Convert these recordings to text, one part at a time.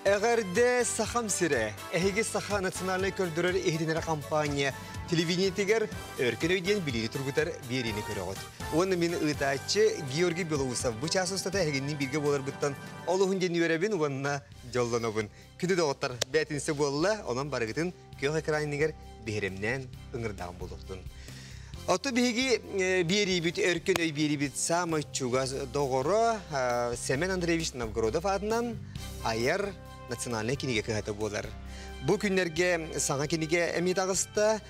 Эҕэрдэ Сахам сирэ! Эһиги Саха национальнай көрдөрөр иһитиннэрэр компания телевидениетигэр Өркөн өй диэн билиини тургутар биэриини көрөҕүт. Уонна мин ыытааччы Георгий Белоусов бу чаас устата эһигинниин бииргэ буоларбыттан олуһун диэн үөрэбин уонна дьоллонобун. Күндү доҕоттор, бээтинсэ буолла, онон барыгытын күөх экраныгар биһирэмнээн ыҥырдаҕым буолуохтун. Ото биһиги биэриибит Өркөн өй биэриибит саамай чугас доҕоро Семен Андреевич Новгородов аатынан айар национальнай кинигэ кыһата буолар. Бу күннэргэ саҥа кинигэ эмиэ таҕыста.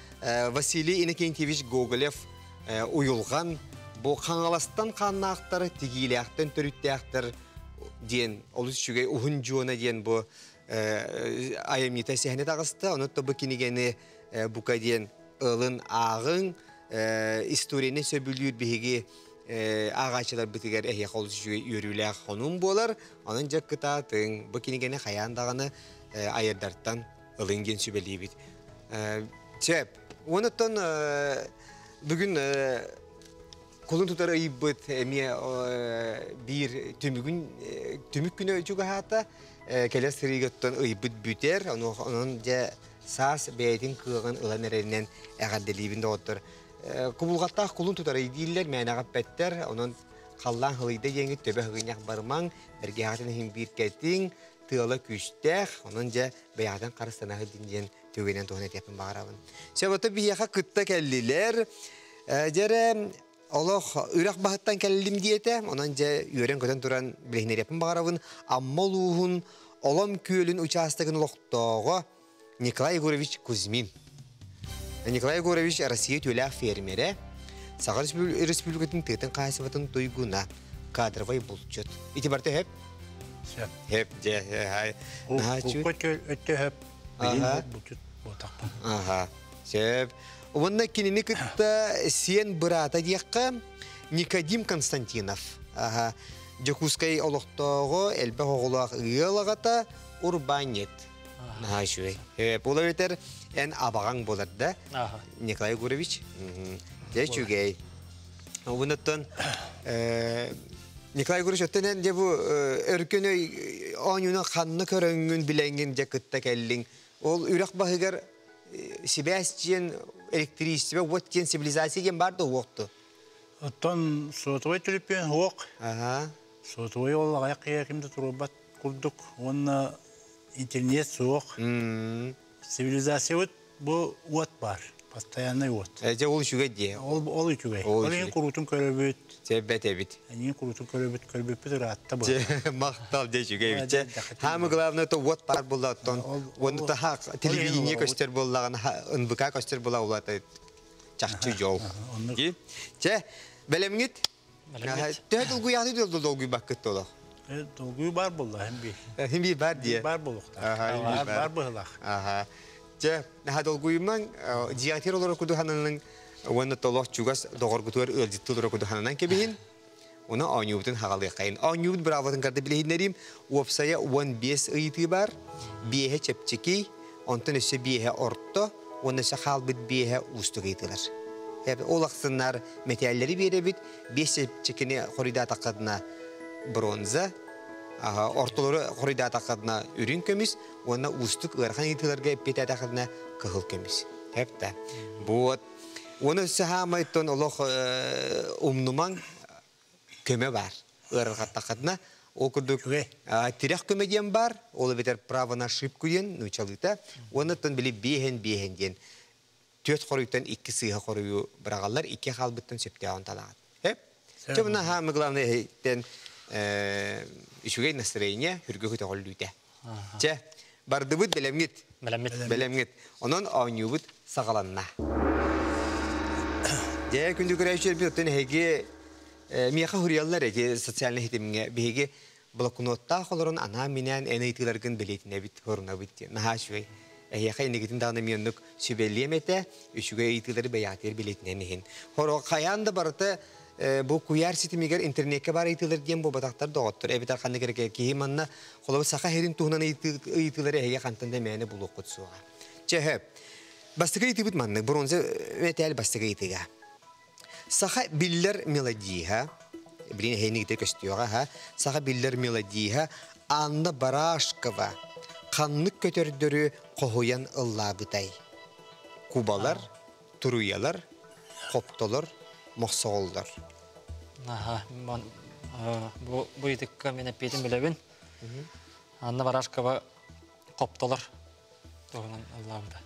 Василий Иннокентьевич Гоголев уйулҕан бу Хаҥаластан хааннаахтар, тигиилээхтэн төрүттээхтэр диэн олус үчүгэй уһун дьуона диэн бу айымньыта сэһэнэ таҕыста. Онон бу кинигэни бука диэн ылын ааҕыҥ, историяны сөбүлүүр биһиги ааҕааччыларбытыгар эһиэхэ олус үчүгэй үөрүүлээх хонуум буолар. Онон дьэ кытаатыҥ, бу кинигэни хайаан даҕаны айардартан ылыҥ диэн сүбэлиибит. Сөп. Онуттан бүгүн кулун тутар ыйбыт эмиэ биир түмүгүн түмүк күнэ чугаһаата. Кэлэр сырыыга оттон ыйбыт бүтэр. Онон дьэ саас бэйэтин кыаҕын ылан эрэринэн эҕэрдэлиибин доҕоттор. Кубулҕаттаах кулун тутар ый дииллэр, мээнэҕэ эппэттэр. Онон халлаан хылыйда диэҥҥит төбө ыгынньах барымаҥ, бэргэһэҕитин иһин биир кэтиҥ, тыала күүстээх, онон дьэ бэйэҕитин харыстана сылдьын диэн түгэнэн туһунан этиэхпин баҕарабын. Сөбөтө биһиэхэ кытта кэллилэр. Дьэрэ олох үрэх баһыттан кэллим диэтэ, онон дьэ үөрэн-көтөн туран билиһиннэриэхпин баҕарабын. Амма улууһун Олом күөлүн учаастагын олохтооҕо Николай Егорович Кузьмин. Николай Егорович Россия үтүөлээх фермерэ, Саха Республикатын тыатын хаһаайыстыбатын туйгуна, кадровай булчут. Ити барыта хөп? Сөп. Хөп, дьэ, хай. Өттө хөп. Билин булчут буотахпын. Аха, сөп. Уонна кинини кытта сиэн быраата диэххэ Никодим Константинов. Аха. Дьокуускай олохтооҕо, элбэх оҕолоох ыал аҕата, урбаанньыт. Наһаа үчүгэй. Буола эбэтэр эн абаҕаҥ буолар да, Николай Егорович. Дьэ үчүгэй. Онуттан Николай Егорович, оттон эн дьэ бу өркөн өй оонньууну ханна көрөҥҥүн билэҥҥин дьэ кытта кэллиҥ. Ол үрэх баһыгар сибээс диэн электричество, уот диэн цивилизация диэн бар да уохту. Оттон сотовай төлөпүөн суох. Сотовай ол аҕыйах киһи ким да туруорбат курдук уонна интернет суох. Цивилизациябыт бу уот баар, постоянный уот. Дьэ ол үчүгэй дии. Ол ол үчүгэй. Ол иһин куруутун көрөбүт. Сөббэт эбит. Эйигин куруутун көрөбүт, көрбүппүт ыраатта бу. Махтал дьэ үчүгэй эбит. Самое главное то уот баар буолла оттон уонна таһа телевидение көстөр буоллаҕына НВК көстөр буолла улаата чахчы дьол. Чэ, бэлэмҥит? Төһө долгуйааны долгуйбаккыт толох? Долгуйуу баар буолла, хим бии. Хим бии бар дии. Бар буолуохтаах. Бар быһылаах. Аха. Чэ, наһаа долгуйумаҥ, дьиэтигэр олорор курдук сананыҥ уонна толох чугас доҕоргутугар ыалдьыттыы олорор курдук сананан кэбиһин. Уна оонньуубутун хаҕалыаххайын. Оонньуубут быраабатын карта билиһиннэриим. Уопсайа 15 ыйытыы бар. Биэһэ чэпчэки, онтон өссө биэһэ орто, уонна өссө хаалбыт биэһэ уустук ыйытыылар. Ол ахсыннар мэтээллэри биэрэбит. Биэс чэпчэкини хоруйдаатаххытына бронза, ортолору хоруйдаатаххытына үрүҥ көмүс уонна уустук ыарахан ыйытыыларга эппиэтээтэххитинэ кыһыл көмүс. Хэп да. Вот. Уонна өссө хаамайтон олох умнумаҥ көмө бар. Ыарырҕаттаххытына ол курдук тирэх көмө диэн бар, ол эбэтэр право на ошибку диэн нуучалыыта. Уонна оттон били биэһэн биэһэн диэн түөрт хоруйтан икки сыыһа хоруйу быраҕаллар, икки хаалбыттан сөптөөҕүн талаҕыт. Эп? Чэ, мына самое главное тэн үчүгэй настроение хүргө көтөҕүллүүтэ. Чэ, бардыбыт бэлэмҥит. Бэлэммит. Бэлэмҥит. Онон оонньуубут саҕаланна. Дьэ, күндү көрөөччүлэрбит, оттон эһиги миэхэ суруйаллар эти социальнай ситимҥэ биһиги блокноттаах олорон анаан-минээн эн ыйытыыларгын бэлиэтинэбит, хорунабыт диэн. Наһаа үчүгэй. Эһиэхэ инникитин даҕаны эмиэ оннук сүбэлиэм этэ, үчүгэй ыйытыылары бэйэҕитигэр бэлиэтинэн иһин. Хоро хайаан да барыта бу куйаар ситимигэр интернеккэ баар ыйытыылар диэн буолбатахтар доҕоттор. Эбэтэр ханнык эрэ киһи манна холобур саха сирин туһунан ыйытыылары эһиги хантан да мээнэ булуоххут суоҕа. Чэ, сөп. Бастакы ыйытыыбыт маннык. Бронза мэтээл бастакы ыйытыга. Саха биллэр мелодииһа, билин эһэйнигитэ көстүөҕэ, ха, саха биллэр мелодииһа Анна Барашкова. ханнык көтөрдөрү хоһуйан ыллаабытай? Кубалар, туруйалар, хоптолор, мохсоҕоллор. Аха, бу бу ыйытыкка мин эппиэтин билэбин. Анна Барашкова хоптолор туһунан ыллаабыта.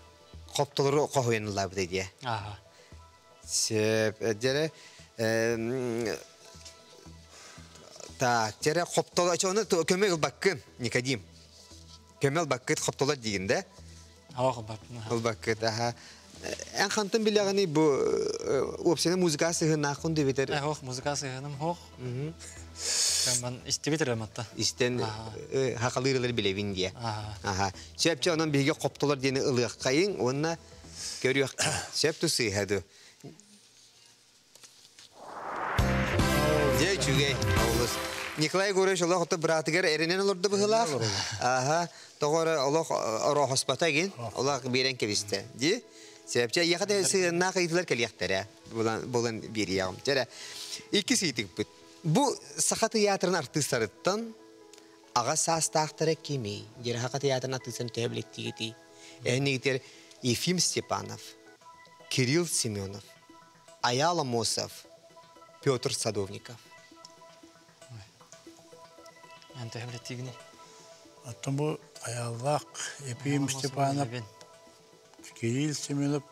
Хоптолору хоһуйан ыллаабыта диэ. Аха. Сөп, дьэрэ так, дьэрэ хоптолор, оны көмө ылбаккын, Никодим. Көмө ылбаккыт хоптолор диигин да? Ава ылбаппын. Ылбаккыт, аха. Эн хантан билэҕиний бу уопсайынан музыка сыһыаннааххын дебитер? Хоох, музыка сыһыаным хоох. Мен истибит ырыматта. Истен хакалыырылар билэбин диэ. Аха. Сөпчө онон биһиги хоптолор диэни ылыаххайыҥ уонна көрүөх. Сөп ту сыыһа ду. Дьэ үчүгэй олус. Николай Егорович олох ото быраатыгар эрэнэн олордо быһылаах. Аха, тоҕо эрэ олох ороохоспото эгин, олох биэрэн кэбистэ. Ди? Сэпчэ яха да сыһыаннаах ыйытылар кэлиэхтэрэ. Булан булан биэриэҕим. Чэрэ. Иккис ыйытыкпыт. Бу Саха тыйаатырын артыыстарыттан аҕа саастаахтара кимий? Диэн Саха тыйаатырын артыыстарын төһө билэттиигитий? Эһинигитер Ефим Степанов, Кирилл Семенов, Аял Амосов, Петр Садовников. Эн төһө билэттиигиний? Оттон бу Аяллаах Ефим Степанов, Кирилл Семенов,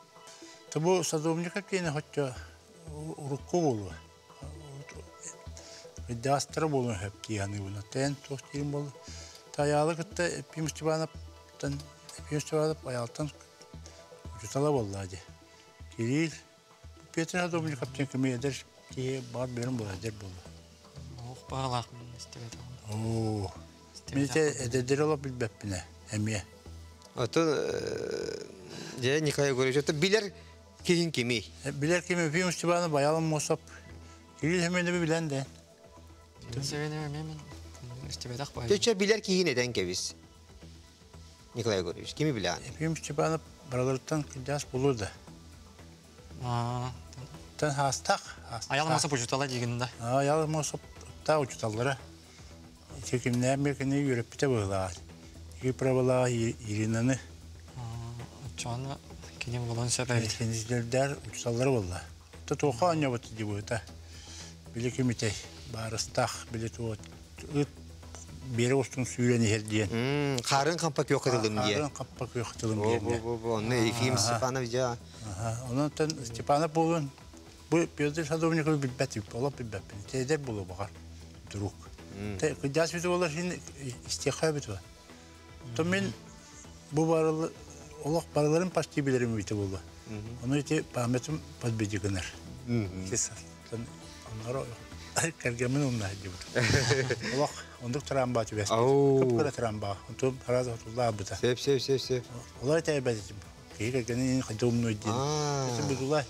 бу Садовников диэни хоччо урукку буолуо. Даастара буолуон сөп дии саныыбын. Тэн туох диирим буолла. Таялы кытта Ефим Степановтан Ефим Степанов Аялтан учутала буолла дии. Кирилл Петр Садовников диэн кими эдэр киһи бар берин буолла эдэр буолла. Ох баҕалаах мин истибэтим. Оо. Мин ити эдэрдери олох билбэппинэ эмиэ. Отон дьэ Николай Егорович, это билэр киһин кимий? Билэр ким Ефим Степанов Баялым Мосов. Кирилл Семеновы билэн да. Семеновы мен истибэтэх бай. Төчө билэр киһин этэн кэбис. Николай Егорович, кими билэҕин? Ефим Степанов бараларыттан кырдьаас булуо да. Тан хаастаах. Аял Мосов учутала дигин да. Аял Мосов та учуталлара. Ити кимнээн бир кини үөрэппитэ быһылаах. Ики правалаах Иринаны. Оччоҕуна кини буолуон сөп эбит. Кинилэрдэр учуталлара буолла. Та туохха оонньообут дии быһыта. Били кимитэй баарыстаах били туо ыт биэрэ устун сүүрэн иһэр диэн. Харын хампа күөх кытылым диэн. Харын хампа күөх кытылым диэн. Бу бу бу онно Ефим Степанов дьа. Онон Степанов буолун бу Петр Садовниковы билбэт олох билбэппин. Эдэр буолуо баҕар друг. Кыдьаас бүтү болар син истиэххэ бүтү. То мен бу барылы олох барыларын почти билерим бүтү болла. Ону ити памятым подбеди гынар. Оннор кэргэмин умна дибут. Олох ондук трамба түбэс. Кыпкыра трамба. Онту хараза туллаабыта. Сеп сеп сеп сеп. Олай тайбат этим. Киһи кэргэнин хайда умнуй диэн. Ити бутулай.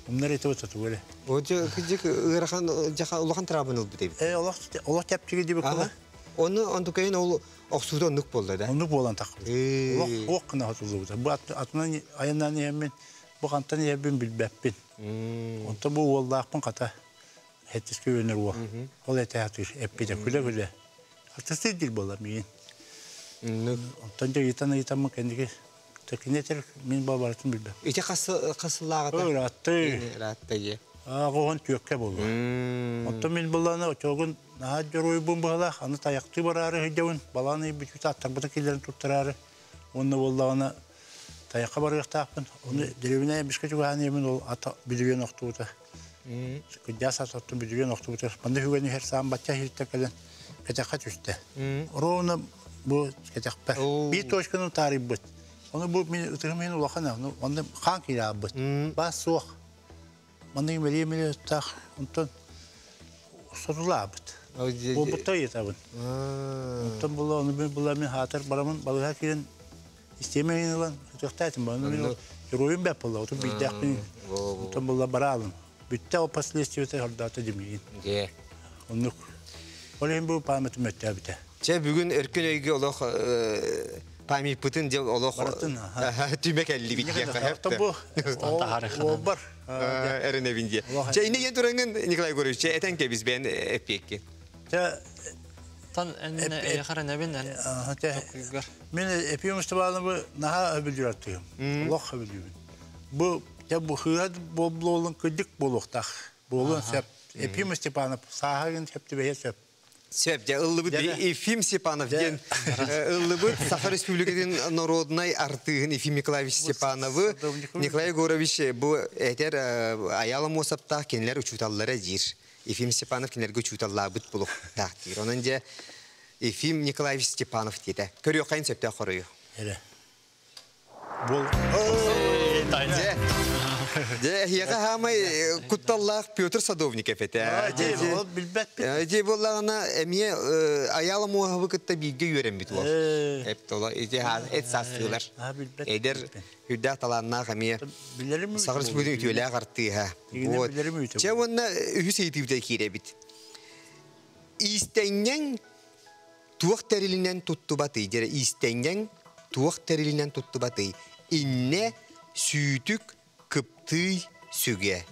Умнар ити вот тугуле. Оту кыжык ыарахан жаха улахан трабын ылбыт эбит. Э олох олох тяпчиги диби кыла. Оны онтукайын ол охсуута оннук болла да. Оннук буолан таххыбыт. Олох ох кына хотуллубута. Бу атынан айаннан иһэммин бу хантан иһэрбин билбэппин. Онтон бу уоллаахпын хата хеттиске өнөр уол. Ол этэ атыр эппите күлэ-күлэ. Артыстыр дил буолар миин. Онтон дьэ ыйытан ыйытаммын кэнники Тэкинетер мин бабарытын билбэп. Ити хасыллааҕыта? Ыраатты. Ыраатты е. Ааҕыһын түөккэ буолуо. Онтон мин буллаана очоогун наһаа дьоруойбун быһалаах, аны тайахтыы бараары сылдьабын, балаан ый бүтүүтэ аттарбыта киллэрэн туттараары. Уонна буоллаҕына тайахха барыахтаахпын. Ону дэриэбинэ эмискэ чугаһаан иһэммин ол ата бүдүрүйэн охтубута. Кырдьаас аттан бүдүрүйэн охтубута. Манна үһүгэн иһэр саам бачча иһиттэн кэлэн кэтэххэ түстэ. Ровно бу кэтэхпэр. Биир точканы таарыйбыт. Ону бу мин ытыһым иһин улахан, онно хаан киирээбит. Бас суох. Маннык мэлиэ-мэлиэ ыттаах, онтон сотулаабыт. Буолбутта ыйытабын. Онтон була, ону мин була мин хаатар барамын балыга киирэн истиэмэ иһин ылан ытыахтаатым. Ону мин геройум бэп буолла, отун биирдээхпин. Онтон була бараалым. Бүттэ ол последствията хордаата димигин. Оннук. Ол иһин бу памятым өттөөбүтэ. Чэ бүгүн өркөн өйгө олох памятпытын дьыл олох түмэ кэллибит диэххэ бу уолбар эрэнэбин диэ. Чэ инне диэн тураңын Николай Егорович, чэ этэн кэбис бэйэн эппиэкки. Чэ Тан эн эйэхэр энэбин эн токуйгар. Мин Ефим Степановы наһаа өбүлүр аттыым. Олох өбүлүүбүн. Бу те бу хыат боллуолун кыдык буолуохтаах. Буолуон сөп. Ефим Степанов сааһыгын сөп түбэһэ сөп. Сөп, дьэ ыллыбыт Ефим Степанов диэн ыллыбыт Саха Республикатын народнай артыыһын Ефим Николаевич Степановы Николай Егорович бу этэр Аяла Мосаптаах кинилэр учууталлара диир. Ефим Степанов кинилэргэ учууталлаабыт булуктаах диир. Онон дьэ Ефим Николаевич Степанов диэтэ. Көрүөххэйин сөптөөх хоруйу. Эрэ. Бол. Дьэ, дьэ, эһиэхэ хаамай кутталлаах Петр Садовников этэ. Дьэ, ол билбэт. Дьэ, буоллаҕына эмиэ Аяла Муоһабы кытта бииргэ үөрэммит уол. Эп ити эт саастыылар. Эдэр үрдээх талааннаах эмиэ Саха Республикатын үтүөлээх артыыһа. Вот. Чэ уонна үһүс ыйытыыбыта киирэбит. Иистэнньэҥ туох тэрилинэн туттубатый? Дьэ, иистэнньэҥ туох тэрилинэн туттубатый? Иннэ, сүүтүк, кыптыый, сүгэ.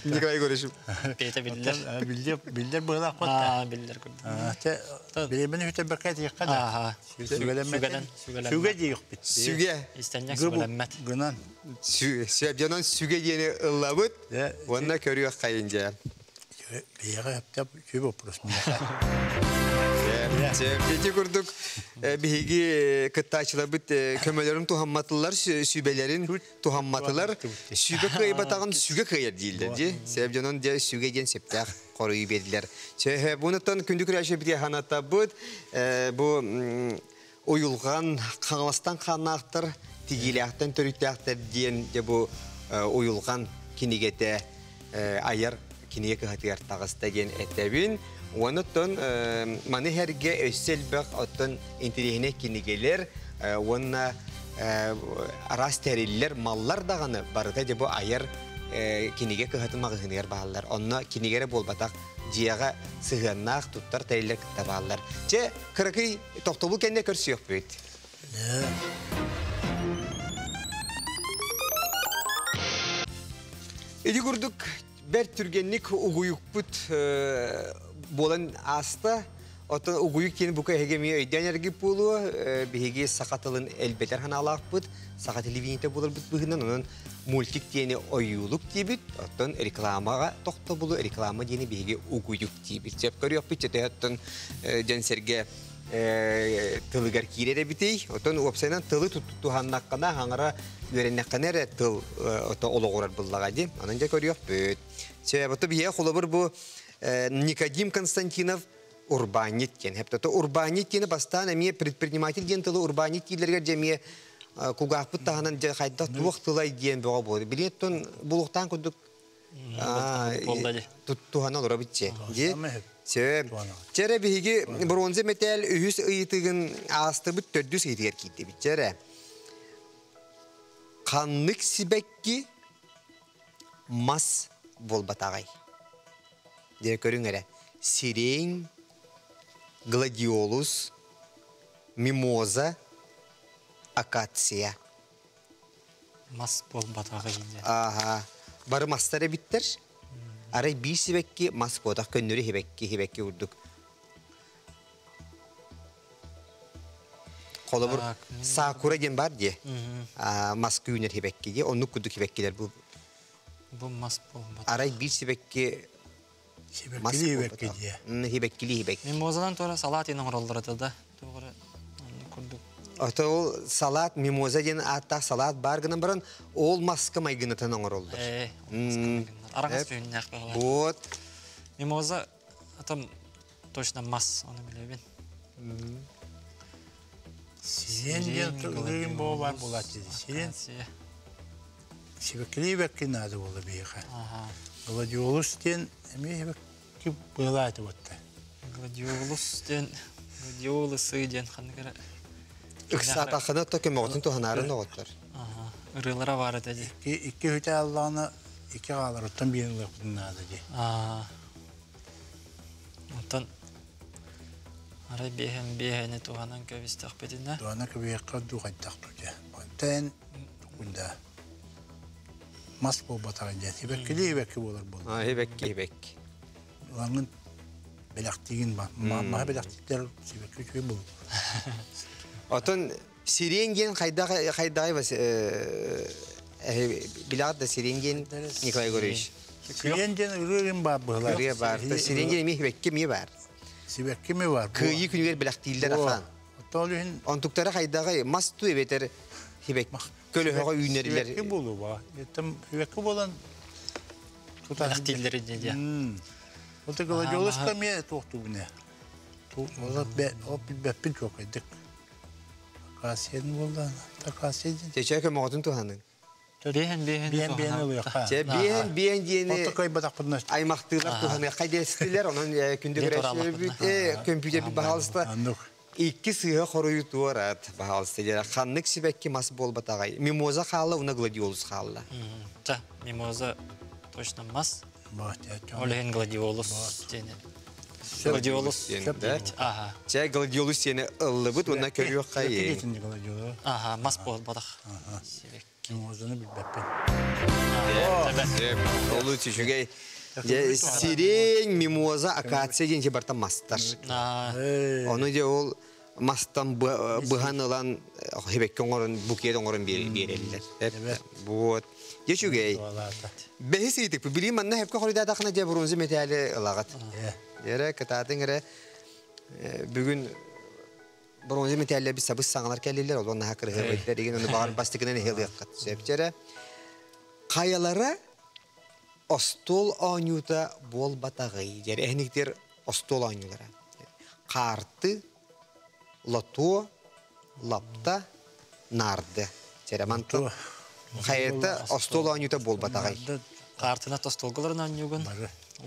Николай Егорович. Петя биллэр. Биллэр биллэр быһылаах батта. Биллэр курдук. Те биремени хүтэрбэккэ тиэххэ да. Сүгэлэммэтин. Сүгэ диэхпит. Сүгэ. Истэнньэк сүгэлэммэт. Гынан. Сөп дьонон сүгэ диэни ыллабыт. Уонна көрүөх хайын дьэ. Бэйэҕэ сөптөөх үчүгэй вопрос миэхэ. Ити курдук биһиги кыттааччыларбыт көмөлөрүн туһамматылар, сүбэлэрин туһамматылар. Сүбэ кыайбатаҕын сүгэ кыайар дииллэр дии. Сөп дьонон дьэ сүгэ диэн сөптөөх хоруйу биэрдилэр. Сөп бунуттан күндү күрээччи бити ханатабыт бу уйулҕан Хаҥаластан хааннаахтар тигиилээхтэн төрүттээхтэр диэн дьэ бу уйулҕан кинигэтэ айар кинигэ кыһатыгар таҕыста диэн этэбин. Уонна оттон маны сэргэ өссө элбэх оттон интэриэһинэй кинигэлэр уонна араас тэриллэр маллар даҕаны барыта дьэ бу айар кинигэ кыһатын маҕаһыыныгар бааллар. Онно кинигэ эрэ буолбатах дьиэҕэ сыһыаннаах туттар тэриллэр кытта бааллар. Чэ, кыракый тохтобул кэннэ көрсүөхпүт. Ити курдук бэрт түргэнник угуйукпут буолан ааста. Оттон угуйук диэн бука эһиги эмиэ өйдөөн эргип буолуо. Биһиги саха тылын элбэтэр санаалаахпыт. Саха телевидениетэ буоларбыт быһыынан онон мультик диэни ойуулук диибит. Оттон рекламаҕа тохтобулу реклама диэни биһиги угуйук диибит. Сөп көрүөхпүт чөтө оттон дьон сэргэ тылыгар киирэр эбитий. Оттон уопсайынан тылы туһаннаххына, хаҥара үөрэннэххинэ эрэ тыл олоҕурар буллаҕа дии. Онон дьэ көрүөхпүт. Сөбөтө биһиэ холобур бу Никодим Константинов урбаанньыт диэн. Хэптото урбаанньыт диэни бастаан эмиэ предприниматель диэн тылы урбаанньыт дииллэригэр дьэ эмиэ кугаахпыт таһынан дьэ хайдах туох тылай диэн бөҕө буолар. Билиэттон булуохтаан курдук туһана олоробут дьэ. Сөп. Чэрэ биһиги бронза мэтээл үһүс ыйытыгын аастыбыт төрдүс ыйытыгар киирдибит. Чэрэ. Ханнык сибэкки мас буолбатаҕай? Дьэ көрүҥ эрэ. Сирень, гладиолус, мимоза, акация. Мас буолбатаҕай диэн. Ааха. Бары мастар эбиттэр. Арай биир сибэкки мас буотах көннөрү сибэкки сибэкки курдук. Холобур, сакура диэн бар дии. Мас күүнэр сибэкки дии. Оннук курдук сибэккилэр бу. Бу мас буолбат. Арай биир сибэкки мас буолбатах. Сибэккилии сибэкки. Мимозанан туора салат иин оҥороллор этэ да. Туох эрэ оннук курдук. Ото ол салат мимоза диэн ааттаах салат бар гынан баран ол маска майгынатан оҥороллор. Ээ, ол маска майгыннар. Араҥас дьүһүннээх баҕалаах. Вот. Мимоза там точно мас, ону билэбин. Сирен диэн тылыгын буолар буолааччы. Сирен сибэккилии бэкки наада буола биһиэхэ. Гладиолус диэн эмиэ сибэкки быалааты буотта. Гладиолус диэн гладиолусы диэн ханнык эрэ Ыксаатаххына то көмөҕүтүн туһанаарын оҕоттор. Ырыалара баар этэ дии. Икки үтэ аллаҕына икки хаалар оттон биир ылыахпытын наада дии. Оттон арай биэһэн биэһэни туһанан кэбистэхпитинэ. Туһана кэбиһиэххэ дуу хайдах дуу дьэ. Онтон тукунда мас буолбатаҕын дьэ. Сибэккилии сибэкки буолар буолла. Сибэкки сибэкки. Ылаҥын бэлэхтиигин маһа бэлэхтииттэр сибэкки үчүгэй буолу. Отон сирень диэн хайдах хайдагай бас билэҕит да сирень диэн Николай Егорович? Сирень диэн ырыа баар быһылар. Ырыа баар. Сирень диэн эмиэ сибэкки эмиэ баар. Сибэкки эмиэ бар. Кыайыы күнүгэр бэлэхтииллэр ахан. Оттон иһин Онтуктара хайдагай мас ту эбэтэр хибек көлөһөҕө үүнэрилэр. Сибэкки буолуу ба. Еттем сибэкки болан Бэлэхтииллэр дии. Ол да гладиолуска эмиэ туохтуубуне. Ола бе о билбэппин чуокайдык. Акасиен буолла, акасия диэн. Чэ көмөҕөтүн туһаныҥ. Биэһэн биэһэн Биэн биэн ылыахха. Чэ биэһэн биэһэн диэни Отто кыайбатахпытына аймахтыылар туһаныахха диэстилэр, онон күндү көрөөччүлэрбит көмпүүтэр баһаалыста Аннык. Икки сыыһа хоруйу туорат, баһаалыста диэн ханнык сибэкки мас буолбатаҕай? Мимоза хаалла уна гладиолус хаалла. Да, мимоза точно мас. Ол иһин гладиолус диэн. Гладиолус. Ага. Чэ гладиолус диэни ыллыбыт уонна көрүөххэ. Ага, мас буолбатах. Сибэкки. Мимозаны билбэппин. Олус үчүгэй. Сирень, мимоза, акация диэн барта мастар. Ону де ол мастан быһан ылан хебекке оҥорон букет оҥорон биэрэллэр. Вот. Дьэ үчүгэй. Бэһис ыйытык. Билим манна хепке хоруйдаатахына дьэ бронза металли ылаҕыт. Эрэ кытаатыҥ эрэ бүгүн бронза металлер бис сабыс саҥалар кэллилэр, ол наһаа кырыһыбайдар деген оны баҕар бастыкынан эһэлиэххит. Сөпчэрэ. Хайалара остуол оонньуута буолбатаҕый? Дьэр эһиниктер остуол оонньуулара. Хаарты, лото, лапта, нарды. Дьэрэ мантыл хайата остуол оонньуута буолбатаҕый? Хаартына остуолгаларын оонньуугун.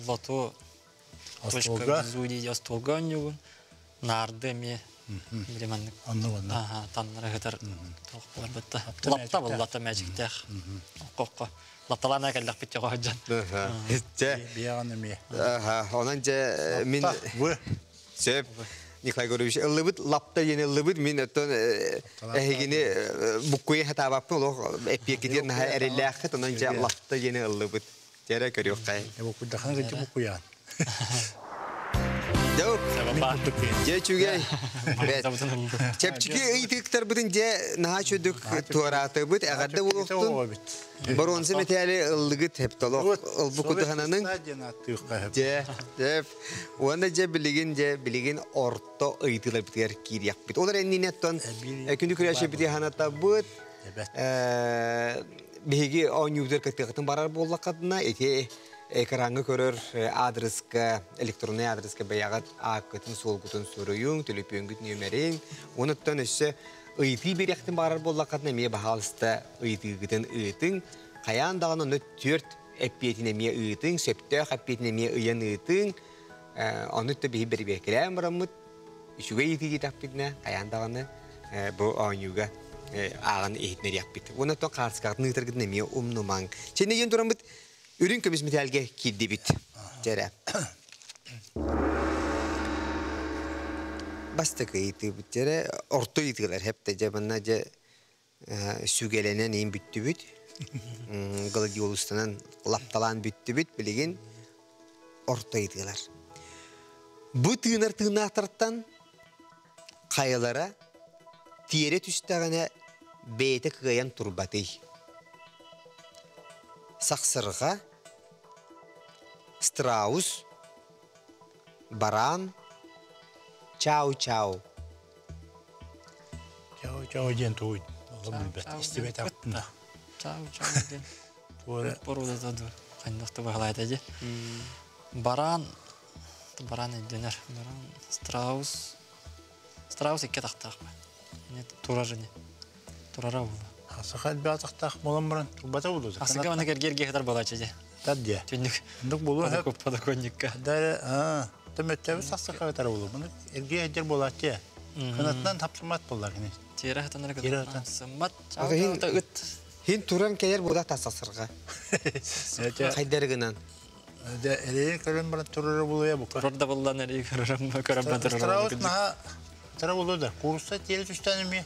Лото точка везуний остуолга оонньуугун. Нарды эмиэ билиманнык. Онну онну. Ага, таннара хытар тоқ болар бытта. Лапта был лапта мәжиктэх. Оққоққо. Лапталана кэллэхпит жоҕо жан. Чэ. Бияган эмиэ. Аха, онон же мин Вы. Сөп. Николай Григорьевич, ыллыбыт лапта диэн ыллыбыт мин оттон эһигини буккуйа хатаабаппын олох эппиэккитигэр наһаа эрэллээххит онон же лапта диэни ыллыбыт. Дьэрэ көрүөххэй. Буккуйдахана кытты буккуйаан. Дьэ, дьэ үчүгэй. Чэпчики ыйытыктарбытын дьэ наһаа чөдүк туораатыбыт, эҕэрдэ буолуохтун. Боруонса мэтээли ыллыгыт хептолох ылбукутухананын. Дьэ, дьэ, уонна дьэ билигин дьэ билигин орто ыйытыыларбытыгар киириэхпит. Олар эннинеттон күнү күрәшебити ханатабыт. Биһиги оонньуубутугар кыттыахытын барар буоллаххытына, ити экраҥҥа көрөр аадырыска, электроннай аадырыска бэйэҕит ааккытын, суолгутун суруйуҥ, төлөпүөҥҥүт нүөмэрин, онуттан өссө ыйытыы биэриэхтин баҕарар буоллаххытына, эмиэ баһаалыста ыйытыыгытын ыытыҥ. Хайаан даҕаны онно түөрт эппиэтин эмиэ ыытыҥ, сөптөөх эппиэтин эмиэ ыйан ыытыҥ. Ону да биһи бэрибиэккэлээн бараммыт, үчүгэй ыйытыы диэтэхпитинэ, хайаан даҕаны бу оонньууга ааҕан иһитинэриэхпит. Уонна оттон хаартыскаҕытын ыытаргытын эмиэ умнумаҥ. Чэнэ диэн тураммыт үрүҥ көмүс мэтээлгэ киирдибит. Дьэрэ. Бастакы ыйытыыбыт дьэрэ орто ыйытыылар хэпте дьэ манна дьэ сүгэлэнэн иин бүттүбүт. Гладиолустанан лапталаан бүттүбүт билигин орто ыйытыылар. Бу тыынар тыыннаахтартан хайалара тиэрэ түстэҕинэ бэйэтэ кыайан турбатый. Сахсырҕа, страус, бараан, чау-чау. Чау-чау диэн тугуй? Олом билбэт. Истибэтэхпин. Чау-чау диэн. Поруда dur. Хайдах баһылайда дии. Бараан бараан өйдөнөр. Бараан страус страус икки тахтаах ба. Не турар не. Турара була. Саха элбэх тахтаах буолан баран турбата буолу. Асыга маны кергерге хатар болачы же. Тат дии. Түннүк. Үндүк болу хөп. Подоконникка. Да, төмөттөбү сахсыка тара болу. Муну эрге эдер болачы. Кынатынан тапсымат болар кини. Тиэрэ хатанар Тиэрэ хатан. Сыммат. Ага, Чау ыт. Хин туран кэлэр була тасасырга. Хайдарыгынан. Да, эрейин көрөн баран турара болуя бука. Турар да буллан эри көрөрөм көрөм турар. Страус наха тара болу да. Курса тиэрэ түстән эми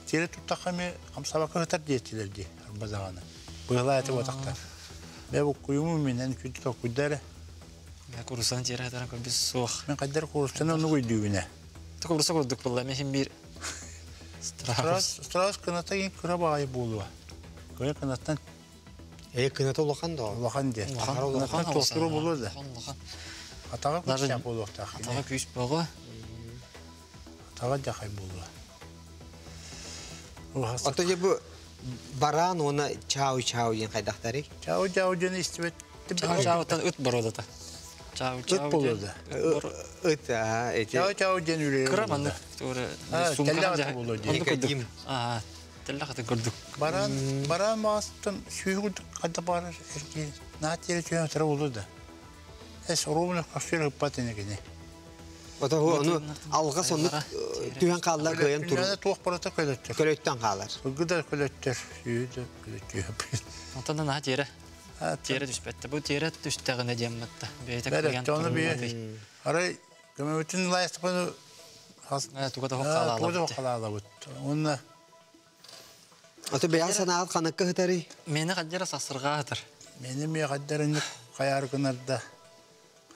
тиэрэ туттаха эми хамсабакка хытар диэтилер ди арбазаганы. Быһла эти батактар. Бе бу куюму менен күнтү токуйдары. Курусаны тиэрэ хатаран көрбүт суох. Мен кайдар курустаны ону көйдүүбүнэ. Куруса курдук буолла, мен бир страус. Страус кыната кин кыра баҕайы буолуо. Кыра кынаттан Кыната улахан да. Улахан де. Кынаттан тостуру болуо да. Атаға күс болуохтаах. Атаға күс болуо. Атаға жакай болуо. Ото же бу баран она чау-чау ден кайдактары? Чау-чау ден истибет. Чау-чаутан ыт бородата. Чау-чау. Ыт болуо. Ыт, а, эти. Чау-чау ден үле. Кыра маннык тура сумка болуо ден. А, теллахаты көрдүк. Баран, баран мастан сүйгүдүк кайда барар эрки. Наат жери тыра болду да. Эс оромуна кафер хыппат энегене. Ото ону алга соннук түһэн хааллар кыйан тур. Түһэн туох барата көлөттөр. Көлөттөн хаалар. Гыда көлөттөр, сүйүдө көлөттөр. Онтон на тиэрэ. Тиэрэ түспэтте. Бу тиэрэ түстэгине диэммэтте. Бэйте кыйан тур. Арай көмөтүн лайыстыпаны туга да халаалабыт. Туга халаалабыт. Онна Ото бэйэн санаат каныкка хытары? Мени каддера сасырга хытар. Мени ме каддерин каяр гынарда.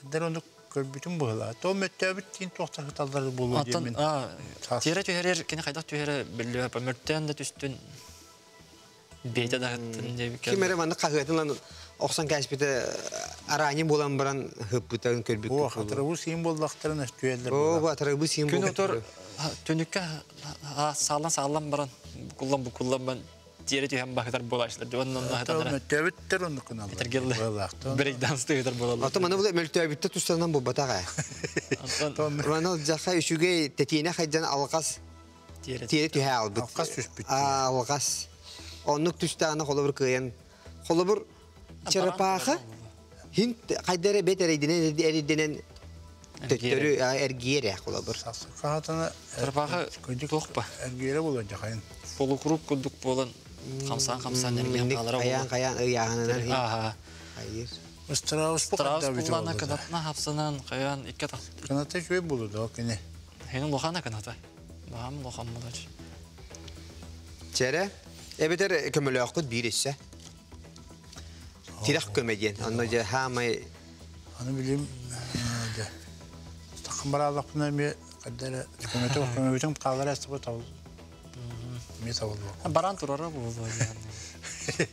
Каддер ону көрбүтүм була. То мөттөбүт тин токтар хыталлары болу деймин. Тиэрэ түһэрер, кини хайдах түһэрэ биллибэ, мөртөн да түстүн. Бейте да хыттын деп. Ким эре манны кахытын оксан кәспите арани болан баран хыппытын көрбүк. О, хатырыбы син боллактарын түһэллер. О, бу атырыбы син Күн отор түнүккә салан-салан баран букуллан букуллан бан тиэрэ түһэн бахытар болашлар. Оннон хатанара. Мөттөбүттер онну кыналар. Этергелле. Брейк-данс тыгытар болалар. Ото маны бу мөлтөбүттө тустанан бу батага. Ронал жаха үчүгэй тетине хайдан алгас. Тиэрэ түһэ албыт. Алгас түспүт. Алгас. Оннук түстәне холобур кыйын. Холобур чырапаха хинт кайдары бет эридинен эридинен төттөрү эргиере холобур. Кахатана чырапаха тохпа. Эргиере болон жахайын. Полукруг курдук болон хамсан-хамсан эрген калара болон. Каян-каян ыяханынан. Аха. Хайыр. Страус Страус булана канатна хапсанан каян икке так. Каната жөй болду да кене. Хенин лохана каната. Бахам лохан болач. Чере Эбетер көмөлөккүт бир иссе. Тирах көмөден. Анны же хамай Аны билим же. Такым баралык ми каддere көмөтө көмөтүм калар эсте табыл. Ми табыл. Баран турара бу yani.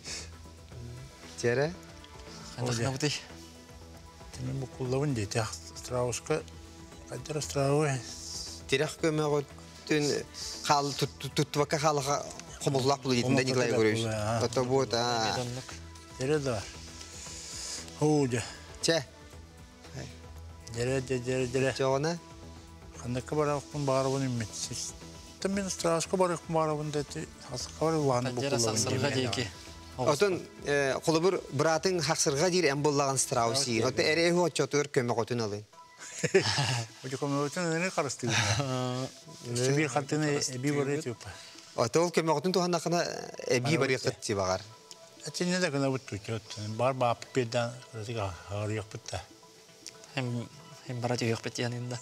Чере Хандах бутый. Тимен бу куллабын дейт. Страуска каддere страуы Тирах көмөгөтүн хал туттубакка халга Хомуллак булу дейт Николай Гурьевич. Ото вот, а. Дере да. Хоу, Че? Дере, дере, дере. Чоғына? Хандакка барақпын барабын иммет. Тым мен страшка барақпын барабын дети. Хасыққа бар уланы Дере сақсырға дейки. Отон қолыбыр бұратын хақсырға дейір әм боллаған страус дейір. Ото әре әху отчотуыр көмек отын алын. Өте көмек отын әне қарысты. Сібір қартыны әбі бар етіп. Ото ол көмек отын туғанақына әбі бар еқыт ти бағар. Әтіне де күні бұтты. Бар бапы беден ғарыяқ бұтты. Хем бара түйек бит янында.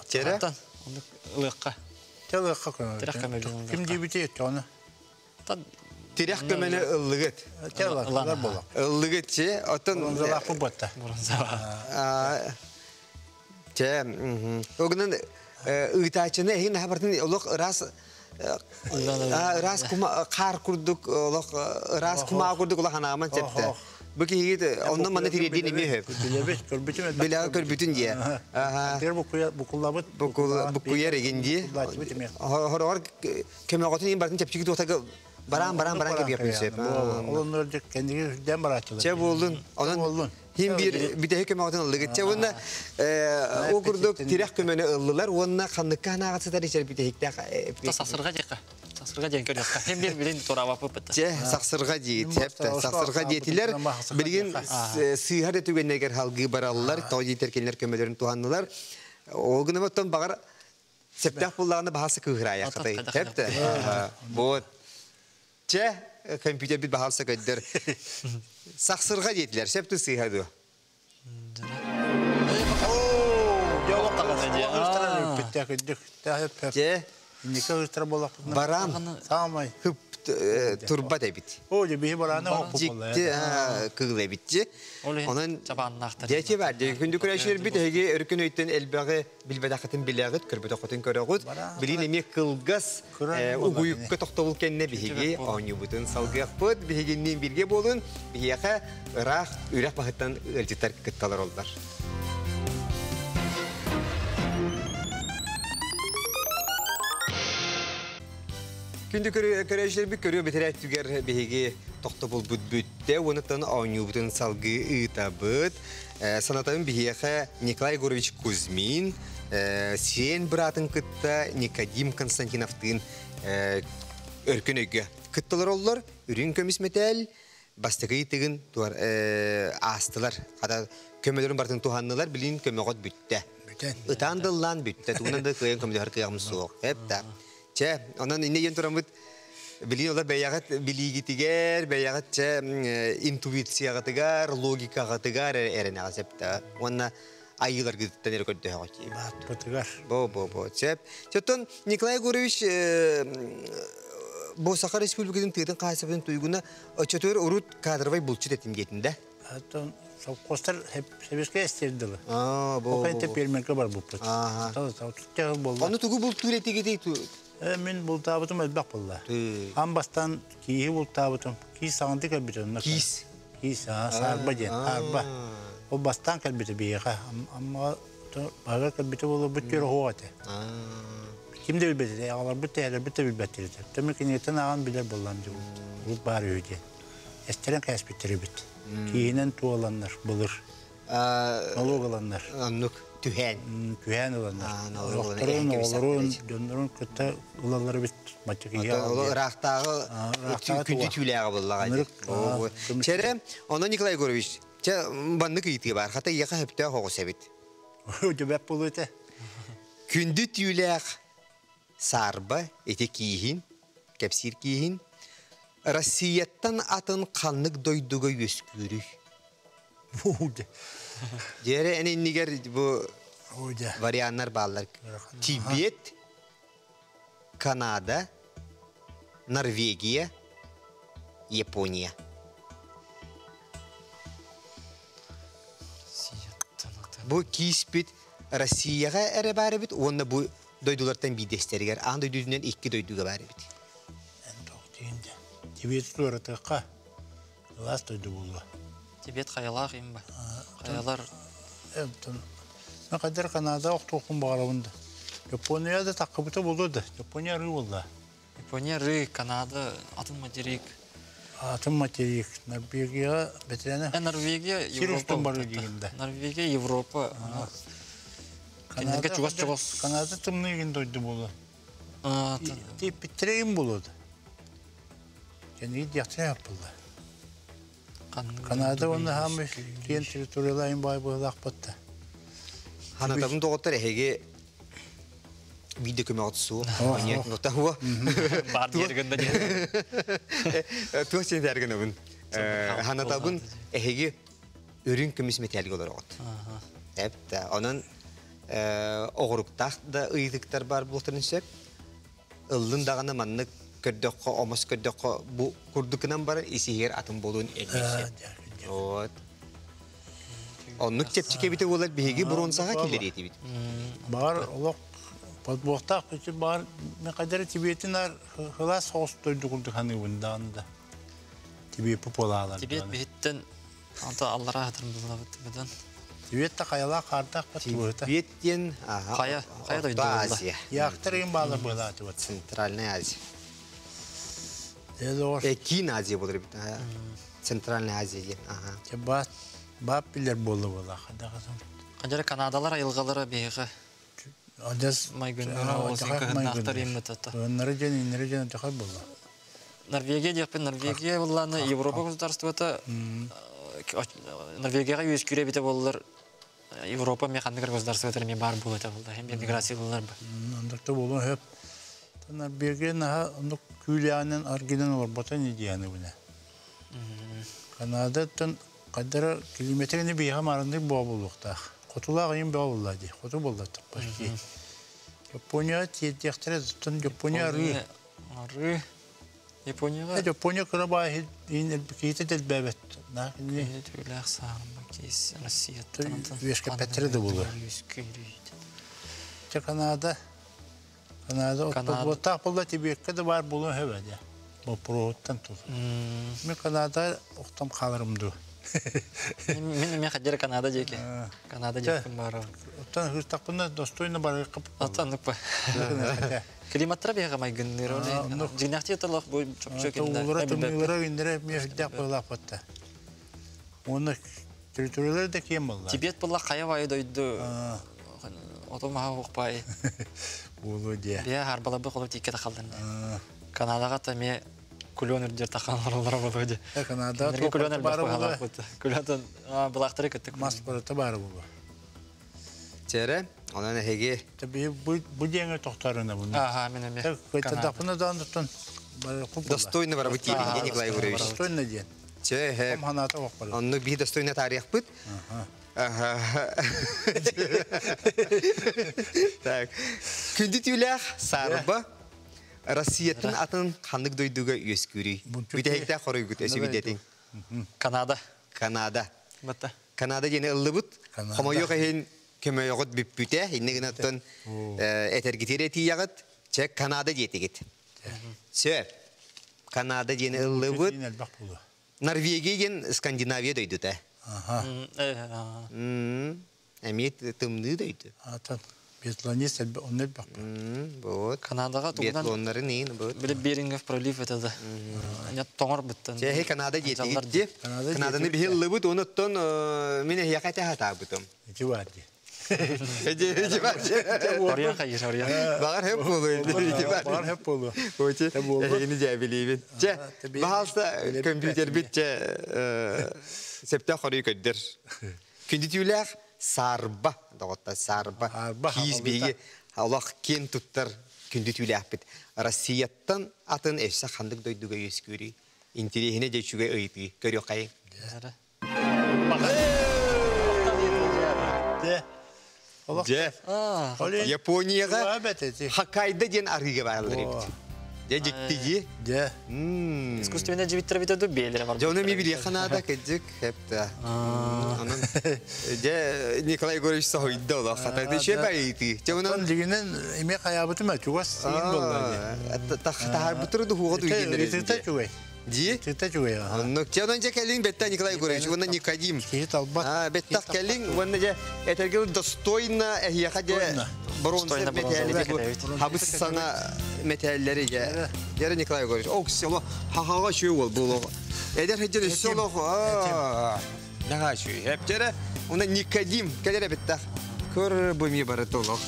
Тере? Оны лыққа. Те лыққа көмек. Ким дебите етті оны? Тирэх көмені ыллыгыт. Те лыққалар болақ. Ыллыгыт че? Отон... Бронзалақ бұтты. Бронзалақ. Че, огынан ыйтачыны эхин хабартын олох рас рас кума кар курдук олох рас кума курдук олох анаман септе. Бу киһигит онно манна тиредин эми хөп. Билебит, көрбүтүн. Биле көрбүтүн дие. Аха. Тер букуллабыт. Букуяр еген дие. Хорор көмөгөтүн ин бартын чепчиги туктага баран баран баран кеп япын сеп. Олоннор жек кендиги дем баратылар. Че болдун. Онон хим бир битеһи көмөгөтүн ыллыгыт. Че онна о курдук тирэх көмөнү ыллылар, онна ханныкка ханаагатсытар ичер битеһиктах. Сасырга жека. Сасырга ден көрөккө. Хем бир билин турабап бытты. Че саксырга дейт, хепте саксырга дейтилер. Билген сыйхар этүгеннегер халгы бараллар, той дейтеркенлер көмөлөрүн туханнылар. Ол гына боттон багар септах буллаганы бахасы кыгырая катай. Хепте. Вот. Че компьютер бит бахасы көдөр. Саксырга дейтилер, септи сыйхады. Че? Баран. Самай. Хып турбат эбит. О, же биһи барааны хоппу болла. Дьикти кыыл эбит. Онон дьэчи бар. Күндү көрөөчүлэрбит эһиги өркөн өйтөн элбэҕи билбэтэххитин билэҕит, көрбөтөххүтүн көрөҕүт. Билин эмиэ кылгас угуйукка тохтобул кэннэ биһиги оонньуубутун салгыахпыт. Биһигинниин бииргэ буолун. Биһиэхэ ыраах үрэх баһыттан ыалдьыттар кытталар оллар. Күндү көрөөчүлэрбит көрүө бэтэрээттүгэр биһиги тохтобулбут бүттэ, уонуттан оонньуубутун салгыы ыытабыт. Санатабын биһиэхэ Николай Егорович Кузьмин, сиэн быраатын кытта Никодим Константиновтыын өркөн өйгө кытталар оллор. Үрүҥ көмүс мэтээл бастакы ыйытыгын аастылар. Хата көмөлөрүн бартын туһаннылар, билин көмөҕөт бүттэ. Ытаан дыллаан бүттэ, тугунан да кыайан көмөлөһөр кыаҕым суох. Эп Чэ, онон инне диэн тураммыт билин олар бэйэҕит билиигитигэр, бэйэҕит чэ интуицияҕытыгар, логикаҕытыгар эрэнэҕэ септа. Уонна айыыларгытыттан эрэ көрдөһөҕүт. Баатпытыгар. Бо-бо-бо. Чэп. Чоттон Николай Егорович бу Саха Республикатын тыатын хаһаайыстыбатын туйгуна оччотугар урут кадровай булчут этим диэтин да? Оттон совхозтар сэбиэскэй эстердилы. Бу пельменка бар буппут. Ону тугу бултуур этигитий? Мин бултаабытым элбэх булла. Ан бастан кииһи бултаабытым. Киис саҥанты кэлбитим. Киис? Киис, саарба диэн, саарба. Ол бастаан кэлбитэ биһиэхэ. Амма баһыгар кэлбитэ буолла бу түөр оһуох этэ. Ким да билбэт этэ, аҕаларбыт да эһэлэрбит да билбэттэр этэ. Төмө кинигэтин ааҕан билэр буоллам дии урут баар үһү диэн. Эстэрин кээспиттэр эбит. Киинэн туоланнар былыр. Налог ыланнар. Оннук түһээн. Түһээн ыланнар. Олохторун, оҕолорун, дьоннорун кытта ылаллар эбит. Ол ыраахтааҕы күндү түүлээҕи буллаҕа. Чэрэ, онон Николай Егорович, чэ баннык ыйытыы бар. Хата ийэхэ хөптөөх оҕус эбит. Дьүбэп буолуо этэ. Күндү түүлээх саарба ити кииһин, кэпсиир кииһин, Россияттан атын ханнык дойдуга үөскүүрүй? Дьиэрэ эн иннигэр бу варианнар бааллар. Тибет, Канада, Норвегия, Япония. Бу кииспит Россияҕа эрэ баар эбит уонна бу дойдулартан биирдэстэригэр аан дойдутунан икки дойдуга баар эбит. Тибет туоратыахха ылаас дойду буолуо. Тибет хайалаах им ба. Хайалар. Мен кайдар Канада охтуохпун баҕарабын да. Япония да таххыбыта буолуо да. Япония арыы буолла. Япония арыы, Канада атын материк. Атын материк. Норвегия бэтэрээнэ. Норвегия, Европа. барыы диигин да. Норвегия, Европа. Кинилэргэ чугас-чугас. Канада тымныыгын дойду буолуо. Тииппиттэригин буолуо да. Кэнниги диэхтэрэ аппылла. Канада уонна хаамы киэн территориялаайын баай быһылаахпатта. Ханатабын доҕоттор эһиги биирдэ көмөҕөт суох. Бар диэргин да диэн. Туох сиэтэргин Ханатабын эһиги үрүҥ көмүс мэтээлгэ олороҕут. Эптэ онон оҕуруктаах да ыйытыктар бар буолтарын сөп. Ыллын даҕаны маннык көрдөххө, омос көрдөххө бу курдукунан баран исиһигэр атын буолуон элбэх. Вот. Оннук чэпчэки эбитэ буолар биһиги бронзаҕа киллэриэтибит. Баар олох подбуохтаах бүтүн баар мен кайдара Тибетин ар хылаас соҕус дойду курдук ханыыбын даҕаны да. Тибет полаалар. Тибет биһиттен анта аллара хатырым булабыт быдан. Тибет та хайалаах хаардаах бат туһута. Тибет диэн Хайа, хайа дойду Азия. Яактар им баалар буолааты бат. Центральная Азия. Киин Азия болар бит. Центральная Азия диэн. Баат баап билер буолла буола. Ханжара Канадалар айылгалара биһиги Адас майгыннара олсын кыһыннаахтар иммэтата. Өннары ден, иннары ден тахар буолла. Норвегия диэхпин Норвегия буллааны Европа государствота Норвегияга үөскүрэ бите боллар Европа механикар государствотар ми бар буолата булла. Хем миграция буллар ба. Андыкта болон хөп. Норвегия наха ондук күлээнен аргинен олорбота не диэни буна. Канадаттан кадара километрини биха марындык буа болуктаах. Хотулаах им буа булла ди. Хоту болла почти. Япония тиэтиэхтере туттан Япония арыы. Арыы. Японияга Япония кыра баай киһитэ дэлбээбэт. Түүлээх саарба киис Россияттан Үөскэппэттэрэ да буолуо. Чэ Канада Канада оттоботтаах буолла Тибеккэ да баар буолуон сөбө дии. Боппуруоһуттан тул. Мен Канада охтом хааларым дуу. Мин эмиэ хадьыр Канада диэки. Канада диэкпин баарабын. Оттон хыстахпына достойно барыахха. Оттон нукпа. Климаттара биһиэхэ майгынныыр. Дьиҥнээхтии толох бу чопчу кимнэ. Уулара тымныылара үүннэрэ эмиэ сүрдээх быһыылаахпытта. Уонна территориялар да киэҥ буолла. Тибет буолла хайа баайы дойду оту маһа уохпай. Буолуо диэ. Биэ харбаларбы холу тиикке тахаллар. Канадаҕа та эмиэ кулон үрдүр тахаллар болуо ди. Канада кулон элбэх быһалаахпыт. Кулонтон былаахтары кыттык. Мас барыта баар буолуо. Чэрэ, онон эһиги Бу диэҥэ тохторуна буну. Аха, мен эмиэ. Кытадахпына даан Достойно барабыт диэн Николай Егорович. Достойно диэн. Чэ, хэ. Ханаата бохпар. Онну биһи достойно тарихпыт. Так. Күндү түүлээх саарба Россиятын атын ханнык дойдуга үөскүүрүй? Бүтэһиктээх хоруйгут өсү бидэтиҥ. Канада. Канада. Батта. Канада диэни ыллыбыт. Хомойуох иһин көмөйөҕүт бүппүтэ. Инне гынаттан этэргитир этиэҕит. Чэ, Канада диэтигит. Сөп. Канада диэни ыллыбыт. Норвегия диэн Скандинавия дойдута. Эмиэ тымныы дойду. Биатлонист онно элбэх. Вот. Канадаҕа тугунан Биатлоннарын иин вот. Били Берингов пролив это да. Нет, тоҥор быттан. Чэһи Канада диэтигит. Канаданы биһи ыллыбыт, онуттан мин эһиэхэ этэ хатаабытым. Ити бар ди. Ити бар ди. Орыйан хайыр, орыйан. Бағар хөп болу. Ити бар. Бағар хөп болу. Очи, эһигини дьээбилиибин. Чэ, баһаалыста компьютербит чэ септэ хоруй көрдөр. Күндү сарба, доҕотта сарба. Киис биһиги олох киэн туттар күндү түүлээхпит. Россияттан атын өссө ханнык дойдуга үөскүүрүй? Интириэһинэ дьэ үчүгэй ыйытыы. Көрүөххэйиҥ. Дьэ. Японияга Хоккайдо диэн арыыга бааллар эбит. Дьэ дьиктиги. Дьэ. Искусственный жибиттер бит ду бээлere бар. Дьэ оны ми билиэхэ наада кыдьык хепта. Онон дьэ Николай Егорович соһуйда олох хата шө байыты. Дьэ онон дигинен эме хаябытым чугас сиин болла. Тахарбытыр духуга дуйгеннер. Итите чугай. Ди? Итите чугай. Онно дьэ онон дьэ кэлиҥ бетта Николай Егорович уонна Никодим. Киһи талбат. А беттах кэлиҥ уонна дьэ этэргил достойно эһиэхэ дьэ бронза металли хабыс саҥа металлери дьэ. Дьэ Николай Егорович ок село хахаҕа шүө уол буолуох. Эдэр сылдьан өссө олох наһаа үчүгэй. Эптэрэ уонна Никодим кэлэр эбиттэх. Көр бу эмиэ бары толох.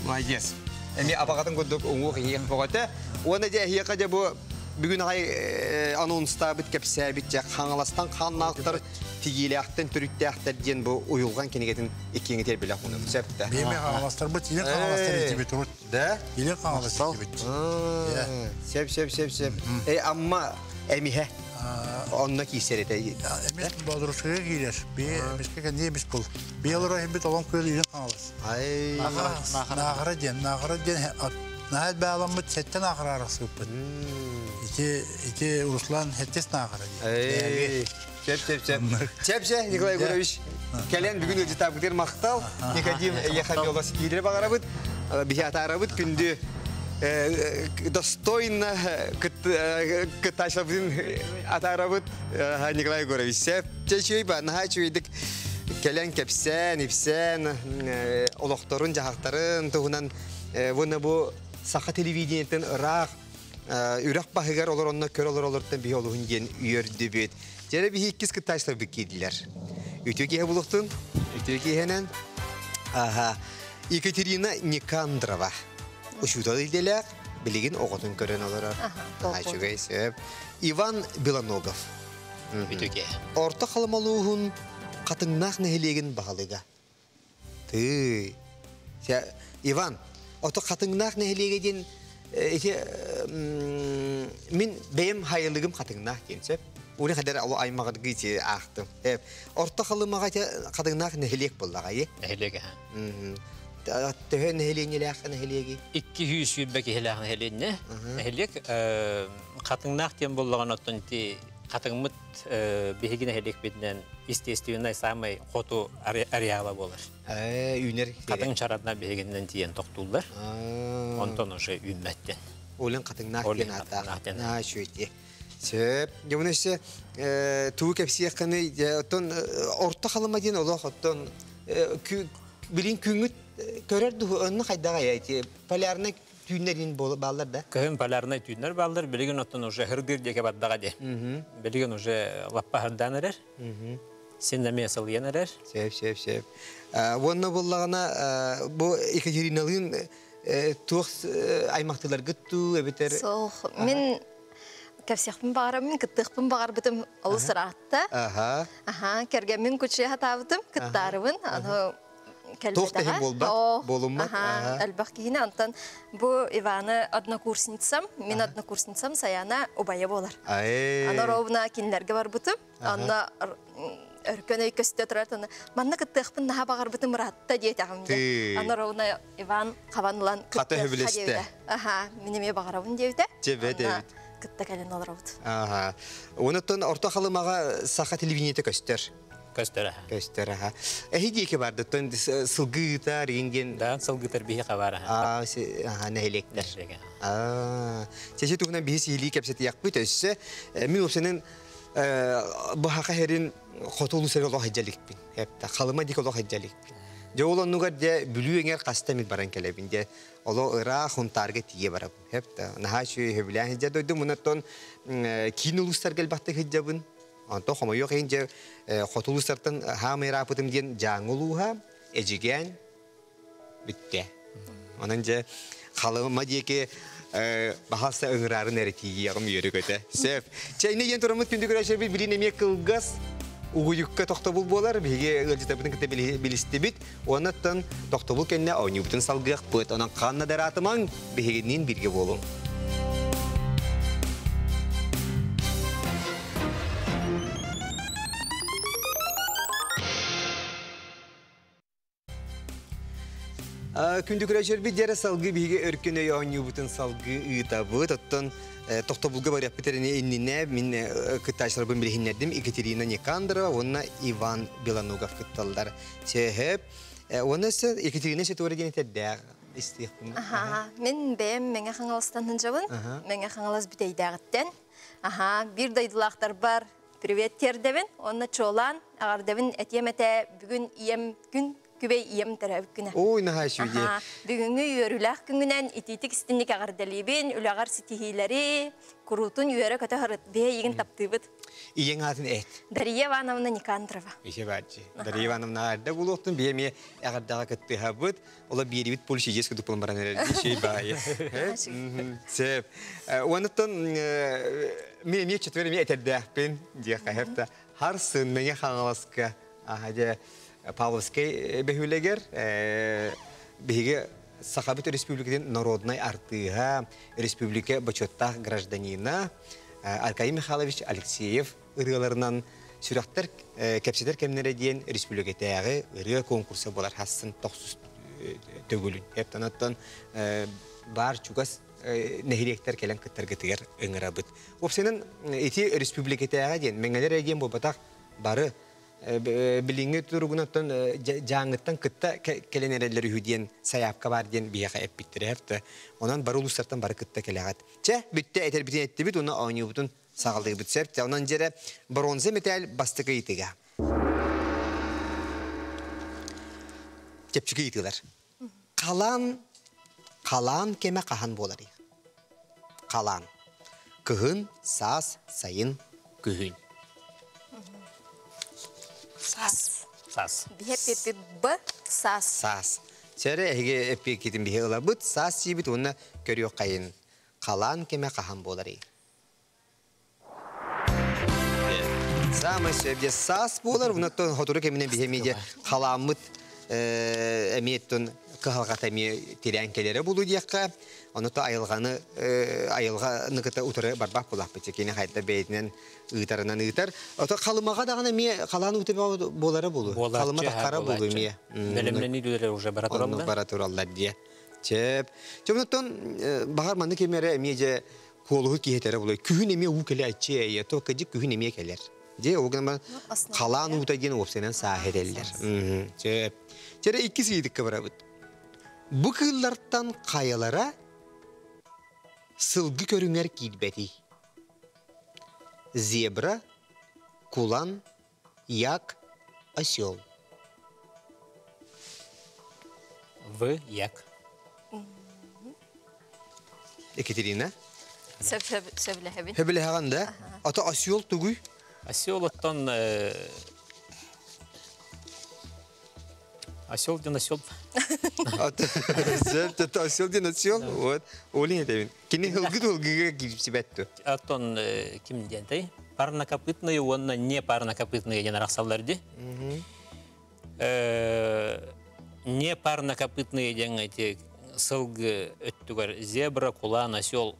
Молодец. Эмиэ абаҕатын курдук уҥуох иһиэх бөҕөтө. Уонна дьэ эһиэхэ дьэ бу бүгүн аҕай анонстаабыт кэпсээбит дьэ Хаҥаластан хааннаахтар тигиилээхтэн төрүттээхтэр диэн бу уйулҕан кинигэтин иккиэҥитигэр билэх уну сөп да. Биэми хаҥаластарбыт илин хаҥаластар итибит урут. Да? Илин хаҥалас итибит. Сөп сөп сөп сөп. Эй Амма эмиһэ онно киирсэр этэ. Эмис Боодурускайга киирэр. Бие эмискэ кэнниэ эмис был. Бие олорор иһиммит олон күөл илин хаҥалас. Ай. Наахара диэн, Наахара диэн наһаа бааламмыт сэттэн аахара арахсыппыт. Ити ити Руслан сэттис наахара диэн. Сөп сөп сөп. Сөп сөп Николай Егорович. Кэлэн бүгүн ыалдьытаабытыгар махтал. Никодим Ехамелос киирэр баҕарабыт. Биһи атаарабыт күндү достойно кыттаачыларбытын атаарабыт Николай Егорович. Сөп. Чэ ба, наһаа үчүгэйдик кэлэн кэпсээн, ипсээн, олохторун, дьаһахтарын туһунан уонна бу саха телевидениетин ыраах үрэх баһыгар олоронно көр олоролортон биһи олуһун диэн үөрдүбүт. Дьэрэ биһи иккис кыттаачыларбыт киирдилэр. Үтүө киһи булуктун, үтүө киһинэн. Аха. Екатерина Никандрова. Учуутал идэлээх, билигин оҕотун көрөн олорор. Үчүгэй сөп. Иван Белоногов. Үтүө киһи. Орто Халымалууһун Хатыҥнаах нэһилиэгин баһылыга. Тыы. Иван, ото Хатыҥнаах нэһилиэгэ диэн ити мин бэйэм хайылыгым Хатыҥнаах диэн сөп. Ури хадэр алу аймаҕыргы ити аахтым. Орто Халымаҕа ити Хатыҥнаах нэһилиэк буоллаҕа, Нэһилиэгэ. Төһө нэһилиэнньэлээх нэһилиэги? 220 киһилээх нэһилиэнньэ. Нэһилиэк Хатыҥнаах диэн буоллаҕына, оттон ити Хатыҥмыт биһиги нэһилиэкпитинэн естественнай самай хоту ареала буолар. Үүнэр. Хатыҥ чаратына биһигиннэн тиийэн тохтууллар. Онтон уже үүммэттен. Олен Хатыҥнаах диэн ааттаах. Аа, үчүгэй. Сөп. Дьэ, өссө тугу кэпсиэххиний? Оттон Орто Халыма диэн олох оттон билин күҥҥүт көрөр дуһу онно хайдаҕай эти полярный түүннэрин бааллар да? Кыһын полярный түүннэр бааллар, билигин оттон уже хырдыыр диэки бардаҕа дии. Билигин уже лаппа хырдаан эрэр. Син эмиэ сылыйан эрэр. Сөп, сөп, сөп. Уонна буллаҕына бу Екатериналыын туох аймахтыларгыт туу эбитер? Суох. Мин кэпсиэхпин баҕарабын, кыттыахпын баҕарбытым олус ыраатта. Аха. Аха, кэргэммин кучуйа хатаабытым, кыттаарыбын. Аны Туох да иһин буолбат, буолуммат. Аха, элбэх киһини. Онтон бу Иваны однокурсницам, мин однокурсницам Саяна убайа буолар. Аны ровно кинилэргэ барбытым. Онно өркөн өй көстө турар. Манна кыттыахпын наһаа баҕарбытым ыраатта диэтэҕим дии. Аны ровно Иван хабан ылан Хата сөбүлэстэ. Аха, мин эмиэ баҕарабын диэбитэ. Чебе диэбит. Кытта кэлэн олоробут. Аха. Онуттан Орто Халымаҕа саха телевидениете көстөр. Көстөр аха. Көстөр аха. Эһи диэки бардыттан сылгыытар ингин. Да, сылгытар биһи хабар аха. Аа, аха, нэһилиэктэр. Аа, чэчи туһунан биһи сиһилии кэпсэтиэхпит өссө. Мин уопсанын бу хака херин хотулу сэр олох хадьаликпин. Хепта халыма дик олох хадьаликпин. Дьэ ол оннугар дьэ Бүлүү эҥэр хаста эмит баран кэлэбин дьэ оло ыраах Хунтаарга тиийэ барабын. Хепта наһаа үчүгэй сөбүлээн сылдьар дойдум мунаттан киин улуустарга элбэхтик сылдьабын. Онтон хомойуох иһин дьэ хоту улуустартан хаамай ырааппытым диэн Дьааҥы улууһа, Эдьигээн бүттэ. Онон дьэ Халыма диэки баһалса ыҥыраарын эрэ тиийиэҕим үөрэ-көтө. Сөп. Чэйне диэн тураммыт күндү көрөөччүлэрбит билин эмиэ кылгас угуйукка тохтобул буолар. Биһиги ыалдьытабытын кытта билистибит. Уоннаттан тохтобул кэннэ оонньуубутун салгыахпыт. Онон ханна да ыраатымаҥ, биһигинниин бииргэ буолуҥ. Күндү көрөөччүлэрбит дьэрэ салгыы биһиги өркөн өй оонньуубутун салгыы ыытабыт. Оттон тохтобулга барыахпыт эрэ иннинэ мин кыттааччыларбын билиһиннэрдим. Екатерина Никандрова уонна Иван Белоногов кытталлар. Сөһөп. Уонна өссө Екатерина Сетура диэн этэрдээх истиэхпин. Аха, мин бэйэм Мэҥэ Хаҥаластан сылдьабын. Мэҥэ Хаҥалас Бүтэйдээҕиттэн. Аха, биир дойдулаахтарбар привет тиэрдэбин. Уонна чуолаан аҕардэбин этиэм этэ бүгүн ийэм күн күбэй ийэм төрөөбүт күнэ. Ой, наһаа үчүгэй. Бүгүҥҥү үөрүүлээх күҥҥүнэн итиитик истинник эҕэрдэлиибин, үлэҕэр ситиһиилэри, куруутун үөрэ-көтө сырыт, биһи эйигин таптыыбыт. Ийэҥ аатын эт. Дария Ивановна Никандрова. Иши бааччы. Дария Ивановна эрдэ булуохтун, биһи эмиэ эҕэрдэҕэ кыттыһабыт. Ола биэрибит пульс иес кудук булан баран эрэр шей баайы. Сөп. Уонуттан мен эмиэ четвер эмиэ этэрдээхпин диэххэ хэпта. Харсын Мэҥэ Хаҥаласка дьэ Павловскай бөһүөлэгэр биһиги Сахабыт Республикатын народнай артыыһа, республика бочуоттаах гражданина Аркадий Михайлович Алексеев ырыаларынан сүрэхтэр кэпсэтэр кэмнэрэ диэн республикатааҕы ырыа конкурса буолар хассын тохсус төгүлүн. Эптан баар чугас нэһилиэктэр кэлэн кыттаргытыгар ыҥырабыт. Уопсайынан ити республикатааҕы диэн мэҥэлэр диэн буолбатах бары билиҥҥи туругунаттан дьааҥыттан кытта кэлэн эрэллэр үһү диэн сайаапка баар диэн биһиэхэ эппиттэрэ. Онон бары улуустартан бары кытта кэлэҕит. Чэ, бүттэ этэрбитин эттибит уонна оонньуубутун саҕалыыбыт сөп. Онон дьэрэ бронза металл бастакы ыйытыга. Чэпчэки ыйытыылар. Халаан, халаан кэмэ хаһан буоларый? Халаан. Кыһын, саас, сайын, күһүн. Саас. Саас. Биһи эппиппит Б саас. Саас. Сэрэ эһиги эппиэккитин биһи ылабыт, саас сиибит уонна көрүөххэйин. Халаан кэмэ хаһан буоларый? Самый сөп саас буолар, онон хотуру кэминэн биһи эмиэ халааммыт эмиэттэн кыһалҕата эмиэ тирээн кэлэрэ буолуо диэххэ, ону то айылҕаны айылҕаны кытта утары барбах буолаахпыт. Кини хайда бэйэтинэн ыытарынан ыытар. Ото халымаҕа даҕаны эмиэ халаан уута буолара буолуо. Халыма таххара буолуо эмиэ. Бэлэмнэнии үлэлэр уже бара тураллар. Бара тураллар диэ. Чеп. Чөмнөттөн баҕар маннык кэмэрэ эмиэ дьэ куолуһу киһитэрэ буолуо. Күһүн эмиэ уу кэлээччи эйэ, то кыдьык күһүн эмиэ кэлэр. Дьэ, ол гынан халаан уута диэн уопсайынан сааһы этэллэр. Чеп. Чэрэ иккис ыйытыкка барабыт. Бу кыыллартан хайалара сылгы көрүҥэр киирбэтий? Зебра, кулан, як, осел. В, як. Екатерина? Сөбүлэһэбин. Сөбүлэһэҕин да? Ата осел тугуй? Осел оттон Осел ден осел. Осел ден осел. Вот. Олин этебин. Кини ылгы ылгыга киирсибэт Оттон ким диэнтэй? Парнокопытные уонна не парнокопытные диэн арахсаллар ди. Не парнокопытные диэн эти сылгы өттүгэр зебра, кулан, осел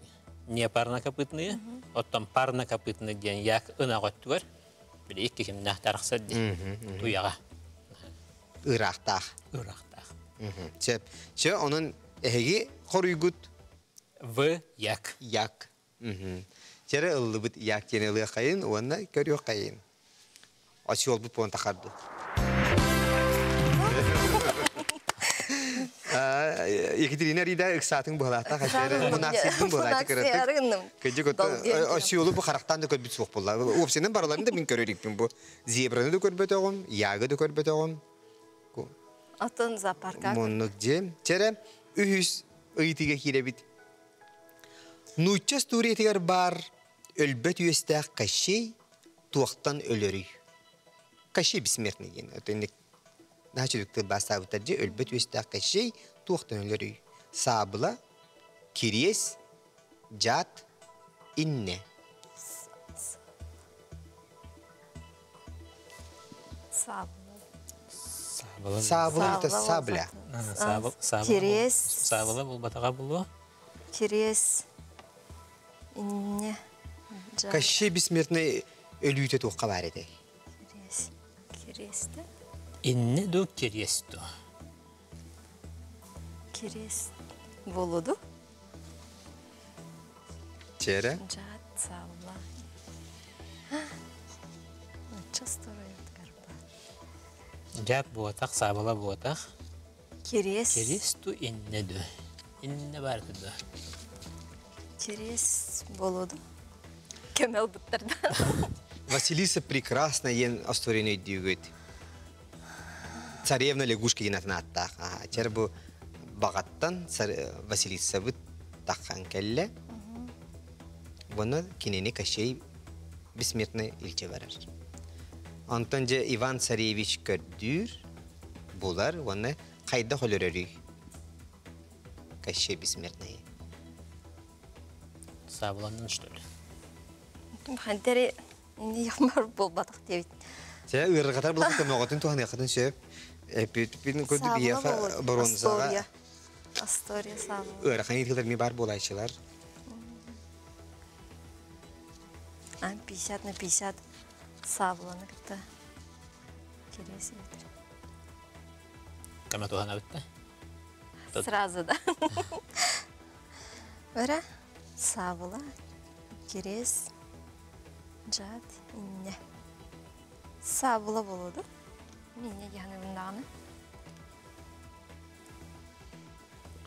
не парнокопытные. Оттон парнокопытные диэн як ынах өттүгэр били икки кимнээх арахсар ди. Туяҕа. Ыраахтаах. Ыраахтаах. Сөп. Чэ, онон эһиги хоруйгут В як. Як. Чэрэ ыллыбыт як диэн ылыаххайын уонна көрүөххэйин. Осёлбут буон тахарды. Екатерина Рида ыксаатын быһалаата хачары мунаксыйдын быһалааты кыраттык. Кыдьык осёлу бу харахтан да көрбүт суох буолла. Уопсайынан барыларын да мин көрөр бу. Зебраны да көрбөтөҕүм, ягы да көрбөтөҕүм. Атын зоопарка. Муннук дьиэ. Чэрэ үһүс ыйытыыга киирэбит. Нуучча историятыгар баар өлбөт үөстээх Кощей туохтан өлөрүй? Кощей бессмертный диэн. Отынник наһаа тылбаастаабыттар дьэ өлбөт үөстээх Кощей туохтан өлөрүй? Саабыла, кириэс, дьаат, иннэ. Саабыла. Саабыла это сабля. Кириэс. Саабыла булбатаҕа булуо. Кириэс. Инне. Кощей бессмертный өлүүтэ туохха баар этэй? Кириэс. Кириэс да? Инне ду кириэс ду. Кириэс болуду. Чэрэ? Жат саабыла. Жат буотах, саабыла буотах. Кириэс. Кириэс ту инне ду. Инне бар ду. Кириэс болуду. Көмөл буттарда. Василиса прекрасная ен историяны өйдүүгүт. Царевна лягушка диэн атын ааттаах. Чэр бу бағаттан Василиса быт таххан кэллэ. Бұны кинини Кощей бессмертный илче барар. Онтон же Иван Царевич көрдүүр, булар, оны қайда холөрөрүй? Кощей бессмертный. Саабыланнан что ли? Хантери яхмар болбатық деп. Сә ырғатар булып көмөғөтүн тухан яқытын сөп. Эпитпин көдү бияха бронзага. Астория саабыла. Ырахан илгилер ми бар булайчылар. А 50 на 50 саабыланы кытта. Келесі метр. Кама тухан абытта? Сразу, да. Өре саабыла, керес, жат, инне. Саабыла болуду. Минне яны бундаганы.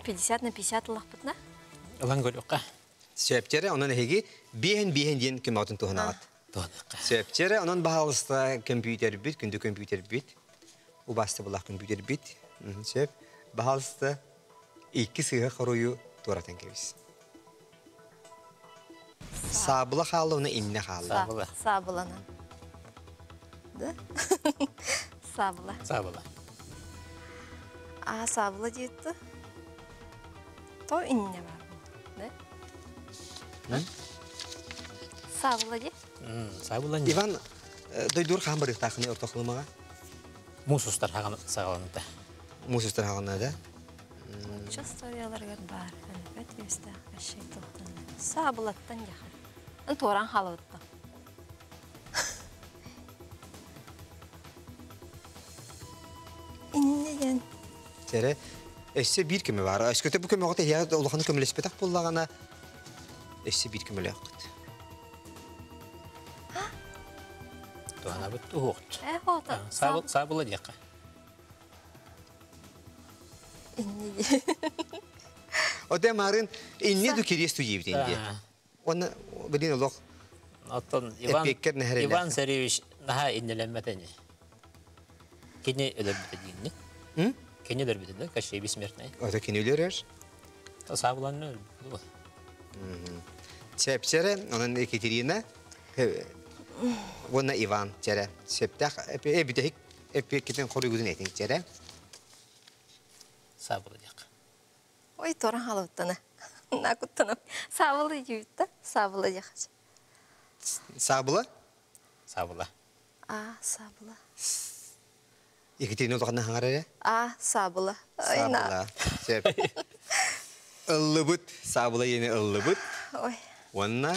50 на 50 лахпытна. Ылан көрөккө. Сөпчере онон эһиги биһен биһен диэн көмөтүн туһанаҕат. Туһанакка. Сөпчере онон баһалыста компьютер бит, күндү компьютер бит. Убасты булах компьютер бит. Сөп. Баһалыста икки сыһа хорую туратан кебис. Саабыла хаалла, уна инне хаалла. Саабыла. Саабыланы. Да? Саабыла. Саабыла. А саабыла дейті. То инне бар. Да? Саабыла де? Саабыла. Иван, дойдур хаан барыктаахыны ортохлумага? Мусустар хаган сагаланта. Мусустар хагана да? Нуучча историяларыгар баар өлбөт үөстээх Кащей туохтан саабылаттан дьахан. Эн туоран хаалыбыттан. Инньэ диэн. Чэрэ, өссө биир көмө баар. Өскөтө бу көмөҕө тэһиэҕэ улаханы көмөлөспөтөх буоллаҕына, өссө биир көмөлөөххүт. Туһанабыт уһуохт. Э, хоото. Саабыл саабыла диэххэ. Инньэ диэн. Оте марын инне ду кириэс ту диэбит инде. Онна билин олох Оттон Иван эппиэккэр нэһэрэлээх. Иван Царевич наһаа иннэлэммэтэ ини. Кини өлөрбүтэ диинни. Кини өлөрбүтэ да, Кощей Бессмертный. Ото кини өлөрөр. Саабыланны өлбүт. Чэпчэрэ, онон Екатерина уонна Иван чэрэ. Сөптөөх бүтэһик эппиэккитин хоруйгутун этиҥ чэрэ. Саабыла диэххэ. Ой, торан халыттана. Накуттана. Саабыла диэбит да, саабыла диэххэ. Саабыла? Саабыла. А, саабыла. Екатерина улаханна хаҥар эрэ? А, саабыла. Саабыла. Сөп. Ыллыбыт, саабыла иэни ыллыбыт. Ой. Уонна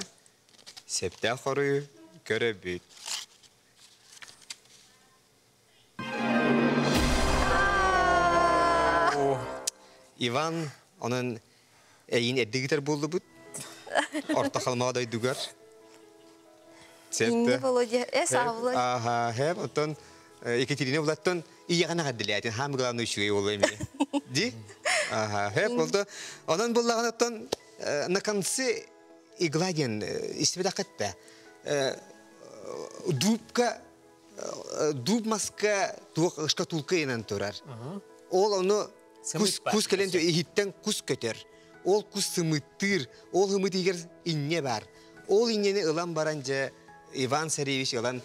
сөптөөх хоруйу көрөбүт. Иван онон эйин эрдигитер буоллубут. Орто халмаға дойдугар. Инни Володя, э саабыла. Аха, хэп, оттон Екатерина булаттан ийэҕин эҕэрдэлээтин, хаам главный үчүгэй буолла эмиэ. Ди? Аха, хэп болду. Онон буллаҕын оттон на конце игла диэн истибэтэххит да. Дубка дуб маска туох шкатулка инан турар. Ол ону кус кус кэлэн иһиттэн кус көтөр. Ол кус сымыттыыр, ол ымыт игер инне бар. Ол иннени ылан баран же Иван Царевич ылан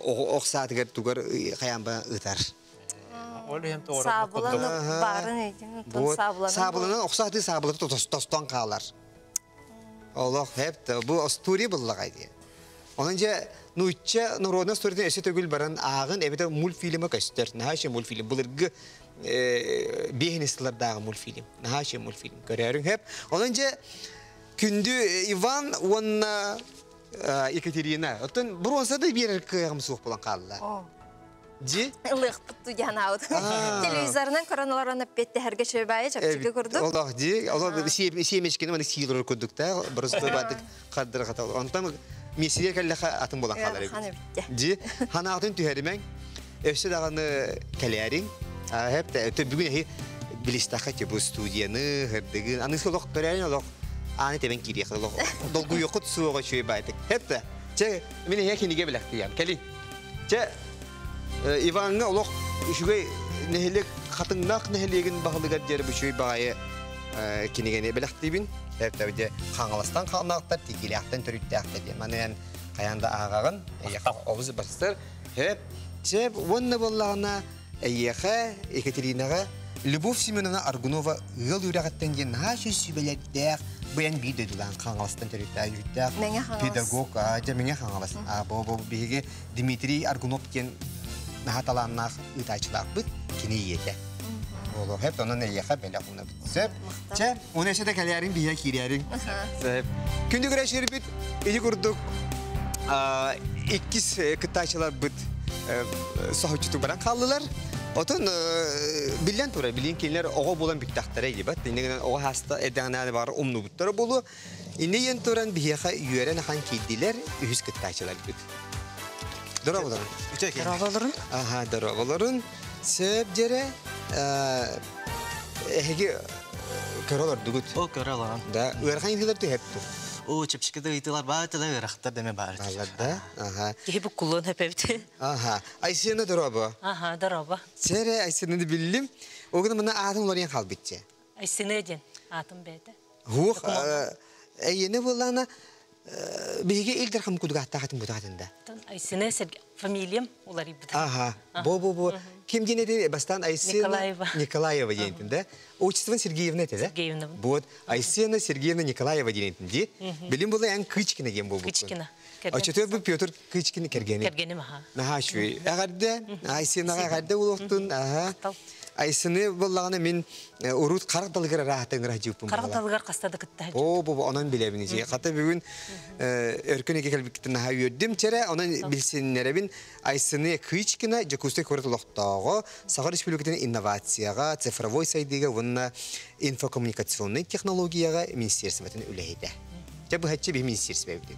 ох саатыгар тугар хаянба ытар. Ол иһин туора Саабыланы баарын өйдүн, онтон саабыланы. Саабыланан охсааты саабылаты тостон хаалар. Олох хеп бу остури буллаҕай диye. Онон же нуучча народна историятын өссө төгүл баран ааҕын эбэтэр мультфильмы көстөр. Наһаа үчүгэй мультфильм. Былыргы биэһинистилэрдааҕы мультфильм. Наһаа үчүгэй мультфильм. Көрөөрүҥ хеп. Онон же күндү Иван уонна Екатерина. Оттон бронза да биэрэр кыаҕым суох буолан хаалла. Дьи? Ылыахпыт тудьанаабыт. Телевизорынан көрөн олорон эппиэттэһэргэ чөбайы чэпчэки курдук. Олох ди, олох семечкини маны сиилер курдук та, просто бардык хардыр хатал. Онтон мессиге кэллэхэ атын буолан хаалар эбит. Ди, ханаатын түһэримэҥ, өссө даҕаны кэлээриҥ. Хэп тэ бүгүн эһи билистахха бу студияны, хырдыгын, аны олох көрөйүн олох ааны тэбэн киириэх олох долгуйуоххут суоҕа үчүгэй баайтык. Хэп тэ. Чэ, мин эһиэ кинигэ билэхтиям. Кэлин. Чэ, Иваҥҥа олох үчүгэй нэһилиэк хатыҥнаах нэһилиэгин баһылыгар диэри үчүгэй баҕайы кинигэни бэлэхтиибин. Эбэтэр Хаҥаластан хаалнаахтар, Тигилээхтэн төрүттээхтэр диэн. Маны эн хайаан да ааҕаҕын, эйиэхэ олус барсар. Хэп, чэ, уонна буоллаҕына эйиэхэ Екатеринаҕа Любовь Семеновна Аргунова ыал үөрэҕиттэн диэн наһаа үчүгэй сүбэлэрдээх, бу эн биир дойдулаан Хаҥаластан төрүттээх педагог, дьэ Мэҥэ Хаҥалас. Бу бу биһиги Дмитрий Аргунов диэн наһаа талааннаах ыытааччылаахпыт, кини ийэтэ. Олох хэп, онон эйиэхэ бэлэх уунабыт. Сөп. Чэ, уна эсэ да кэлээриҥ, биһиэ киирээриҥ. Сөп. Күндү көрөөччүлэрбит, ити курдук иккис кыттааччыларбыт соһуччутук баран хааллылар. Отон биллэн турар, билин кинилэр оҕо буолан бүттэхтэрэ диэбэт. Инньэ гынан оҕо хаста эрдэҕинэ баҕар умнубуттара буолуо. Инньэ диэн туран биһиэхэ үөрэн ахан киирдилэр үһүс кыттааччыларбыт. Дорооболорун. Дорооболорун. Аха, дорооболорун. Сөп дьэрэ эһиги көрө олордугут. О, көрө олорон. Да, ыарахан ыйытыылар түһэптүр. О, чэпчэки да ыйытыылар баар да ыарахтар да баар. Бааллар да. Аха. Киһи буккулуон хөпөбүт. Аха. Айсена дорообо. Аха, дорообо. Сэрэ Айсенаны биллим. Ол гынан мына аатын уларыйан хаалбытча. Айсена диэн аатым бэйэтэ. Хуох эйиэнэ буоллаана биһиги Ил Дархан кудугааттаахатын бутаатын да. Айсена фамилиям уларыйбыта. Аха. Бу бу бу ким диэн эти бастаан Айсена Николаева. Николаева диэн да. Отчествон Сергеевна эти да? Сергеевна. Вот Айсена Сергеевна Николаева диэн ди. Билим була эн Кычкина диэн буолбуккун. Кычкина. Оччотугар бу Петр Кычкин кэргэним. Кэргэним аха. Наһаа үчүгэй. Эҕэрдэ. Айсенаҕа эҕэрдэ буолуохтун. Аха. Айсыны боллаҕына мин урут харах далыгар араахтан ыраһдьыыппын Харах далыгар хаста да кытта О, бу онон билэбин ичи. Хата бүгүн өркөн эки кэлбиккитин наһаа үөрдүм. Чэрэ, онон билсиннэрэбин Айсыны Кычкина Дьокуускай куорат олохтооҕо, Саха Республикатын инновацияҕа, цифровой сайдыыга уонна инфокоммуникационнай технологияҕа министерствотын үлэһитэ. Дьэ быһаччы биһи министерствобит.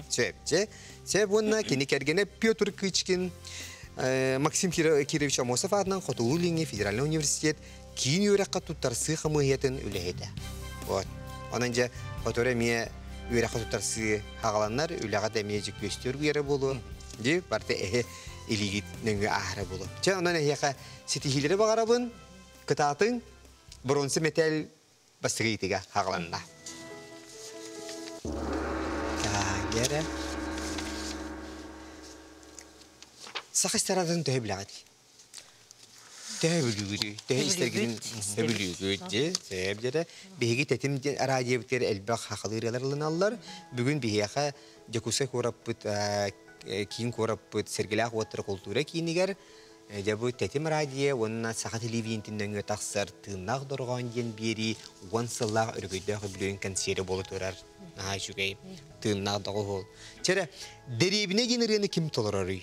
Сөп, дьэ. Сөп уонна кини кэргэнэ Петр Кычкин Максим Кирович Амосов аатынан Хотугу-Илиҥҥи федеральнай университет киин үөрэххэ туттарсыы хамыыһыйатын үлэһитэ. Вот. Онон дьэ, хотура эмиэ үөрэххэ туттарсыы хаҕаланнар, үлэҕэ да эмиэ дьүккүөстүөр үөрэ буолуо. Дии, барыта эһи илиигит нөҥүө ааһара буолуо. Чэ, онон эһиэхэ ситиһиилэри баҕарабын, кытаатыҥ, бронза мэтээл бастакы ыйытыга хаҕаланна. Каагера. Саха эстрадатын төһө билэҕит? Төһө бүлүүгүтүй? Төһө истэргитин сөбүлүүгүт дии? Сөп дьэрэ. Биһиги тэтим диэн араадьыйабытыгар элбэх хахалыы ырыалар ылыналлар. Бүгүн биһиэхэ Дьокуускай куораппыт киин куораппыт Сэргэлээх уоттара култуура киинигэр дьэ бу Тэтим радио уонна Саха телевидениетин нөҥүө тахсар Тыыннаах дорҕоон диэн биэрии уон сыллаах өрөгөйдөөх үбүлүөйүн кэнсиэрэ буола турар. Наһаа үчүгэй. Тыыннаах доҕуһуол. Чэрэ, дэриэбинэ диэн ырыаны ким толороруй?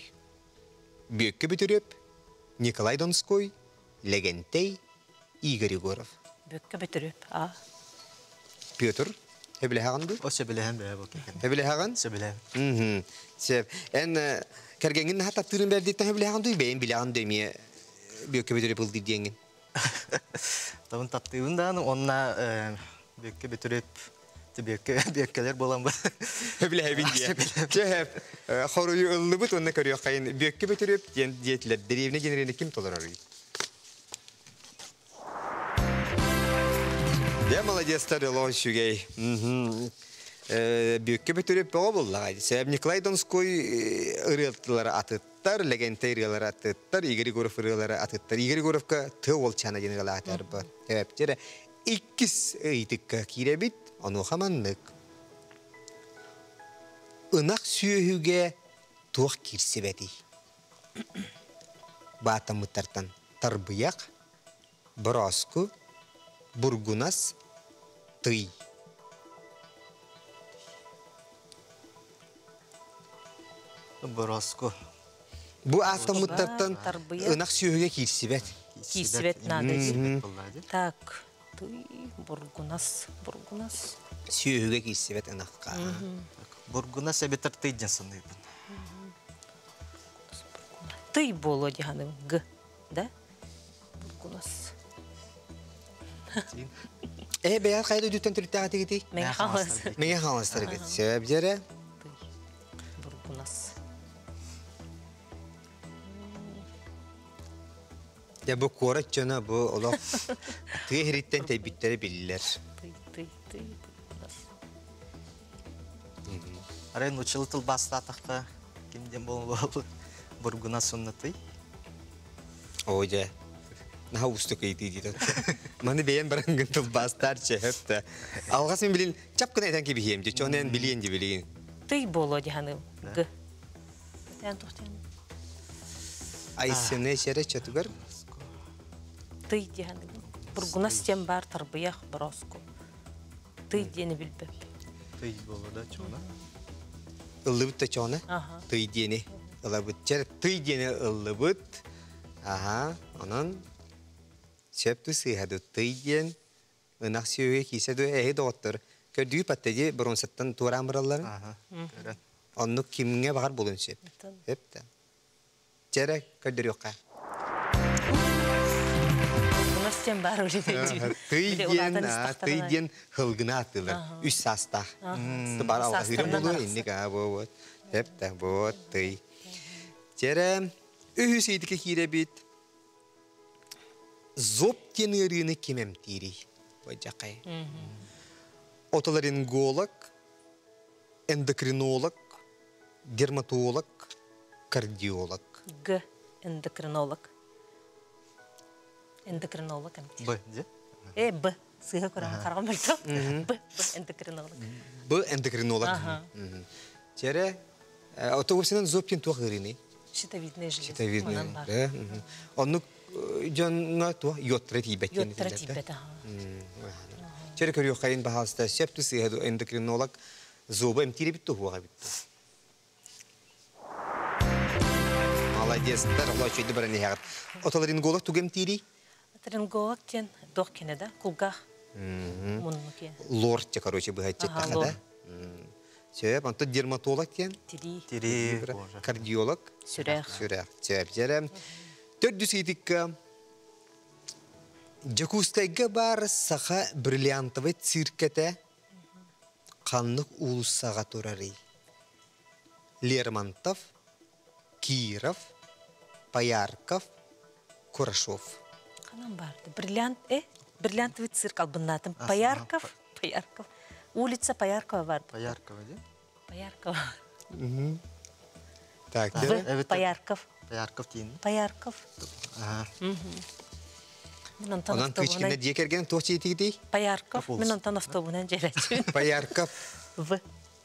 Бүөккэ Бүтүрүөп, Николай Донской, Лэгэнтэй, Игорь Егоров. Бүөккэ Бүтүрүөп, а. Петр, сөбүлэһэҕин дуу? О, сөбүлэһэн бэйэ бу кэргэн. Сөбүлэһэҕин? Сөбүлэһэн. Сөп. Эн кэргэҥҥин наһаа таптыырын бэрдиттэн сөбүлэһэҕин дуу, бэйэҥ билэҕин дуу эмиэ Бүөккэ Бүтүрүөп ылдыр диэҥҥин? Табын таптыыбын даҕаны уонна Бүөккэ Бүтүрүөп Бүөккэлэр буолан Сөбүлэһэбин диэ. Чэ, хоруйу ыллыбыт уонна көрүөххэйин. Бүөккэ Бөтүрүөп диэн диэтилэр. Дэриэбинэ диэн ким толороруй? Дьэ, молодецтар, олох үчүгэй. Бүөккэ Бөтүрүөп бөҕө буллаҕай. Сэб Николай Донской ырыалара атыттар, Лэгэнтэй ырыалара атыттар, Игорь Егоров ырыалара атыттар. Игорь Егоровка Тыа уолчаана диэн ырыалаатар бу. Эптэрэ Иккис ыйытыкка киирэбит, онуоха маннык. Ынах сүөһүгэ туох киирсибэтий? Баатаммыттартан тарбыйах, борооску, бургунас, тый. Борооску. Бу ааттаммыттартан ынах сүөһүгэ киирсибэт. Киирсибэт надо. Так, тый, бургунас, бургунас. Сүөһүгэ киирсибэт ынахха. Бургунас эбэтэр тый диэн саныыбын. Тый буолуо дии г, да? Бургунас. Э, бэйэр хайда үдүттэн төрүттээх этигитий? Мэҥэ Хаҥалас. Мэҥэ Хаҥаластаргыт. Сөп дьэрэ. Тый. Бургунас. Дьэ бу куорат дьоно бу олох тыа иһириттэн тэйбиттэрэ биллэр. Тый, тый, тый, бургунас. Арай нууччалыы тылбаастаатахха ким диэн буолуо бургунас уонна тый. Оо дьэ, наһаа уустук ыйытыы диэтэ. Маны бэйэм баран гын тылбаастаар чэһэп да. Алҕас мин билин чап гына этэн кэбиһиэм дии, чон эн билиэн дии билигин. Тый буолуо дии саныым. Г. Тэн тухтан. Айсыны шере чатыгар. Тый дии саныыбын. Бургунас диэн баар тарбыйах бороску. Тый диэни билбэппин. Тый буолуо да чоона. Ыллыбыт да чоона. Тый диэни ылабыт. Чэр тый диэни ыллыбыт. Аха, онон сөп ту сыыһа ду тый диэн ынах сүөһү киисэ ду эһи доҕоттор көрдүү паттеди бронзаттан туораан баралларын. Аха, көрөн. Оннук кимҥэ баҕар булун сөп. Сөп да. Чэрэ көрдөрүөххэ. Унас диэн баар Тый диэн, тый диэн хылгына аттылар. Үс саастаах. Бар алҕаһыырым буолуо инник аа буо Сөп да буо тый. Чэрэ үһүс ыйытыкка киирэбит. Зоб диэн ыарыыны ким эмтиирий? Бадьакай. Отоларинголог, эндокринолог, дерматолог, кардиолог. Г. Эндокринолог. Эндокринолог эмтиир. Б. Дьэ? Э, Б. Сыыһа көрөн хараҕым мөлтөх. Б. Б. Эндокринолог. Б. Эндокринолог. Чэрэ, отобусынан зоб диэн туох ыарыыный? Щитовидная железа. Щитовидная. Оннук дьоҥҥо туох йодтара тиийбэт диэн Йодтара этиллэр да? тиийбэт, аха. Чэрэ көрүөххэйин баһаалыста сөп ту сыыһа ду эндокринолог зуба эмтиир эбит туһуох эбит ду? Молодецтар, олоо үчүгэйдик баран иһэҕит. Отоларинголог тугу эмтиирий? Отоларинголог диэн туох кэнэ да? Кулгаах мунну киэн. Лор те, короче, быһаччы эттэххэ да. Сөп, онтон дерматолог диэн? Тирии. Тирии. Кардиолог? Сүрэх. Сүрэх. Сөп, дьэрэ. Төрдүс ыйытыкка Дьокуускайга баар саха бриллиантовай циркэтэ ханнык уулуссаҕа турарый? Лермонтов, Киров, Поярков, Курашов. Ханан барды? Бриллиант, э? Бриллиантовый цирк албыннаатым. Поярков, Поярков. Улица Пояркова барды. Пояркова, де? Пояркова. Так, В. Поярков. Поярков дейін. Поярков. Мен онтон Онон Кычкина дьиэ кэргэн туох чиитигитий? Поярков. Мен онтон автобунан дьиэлэччибин. Поярков. В.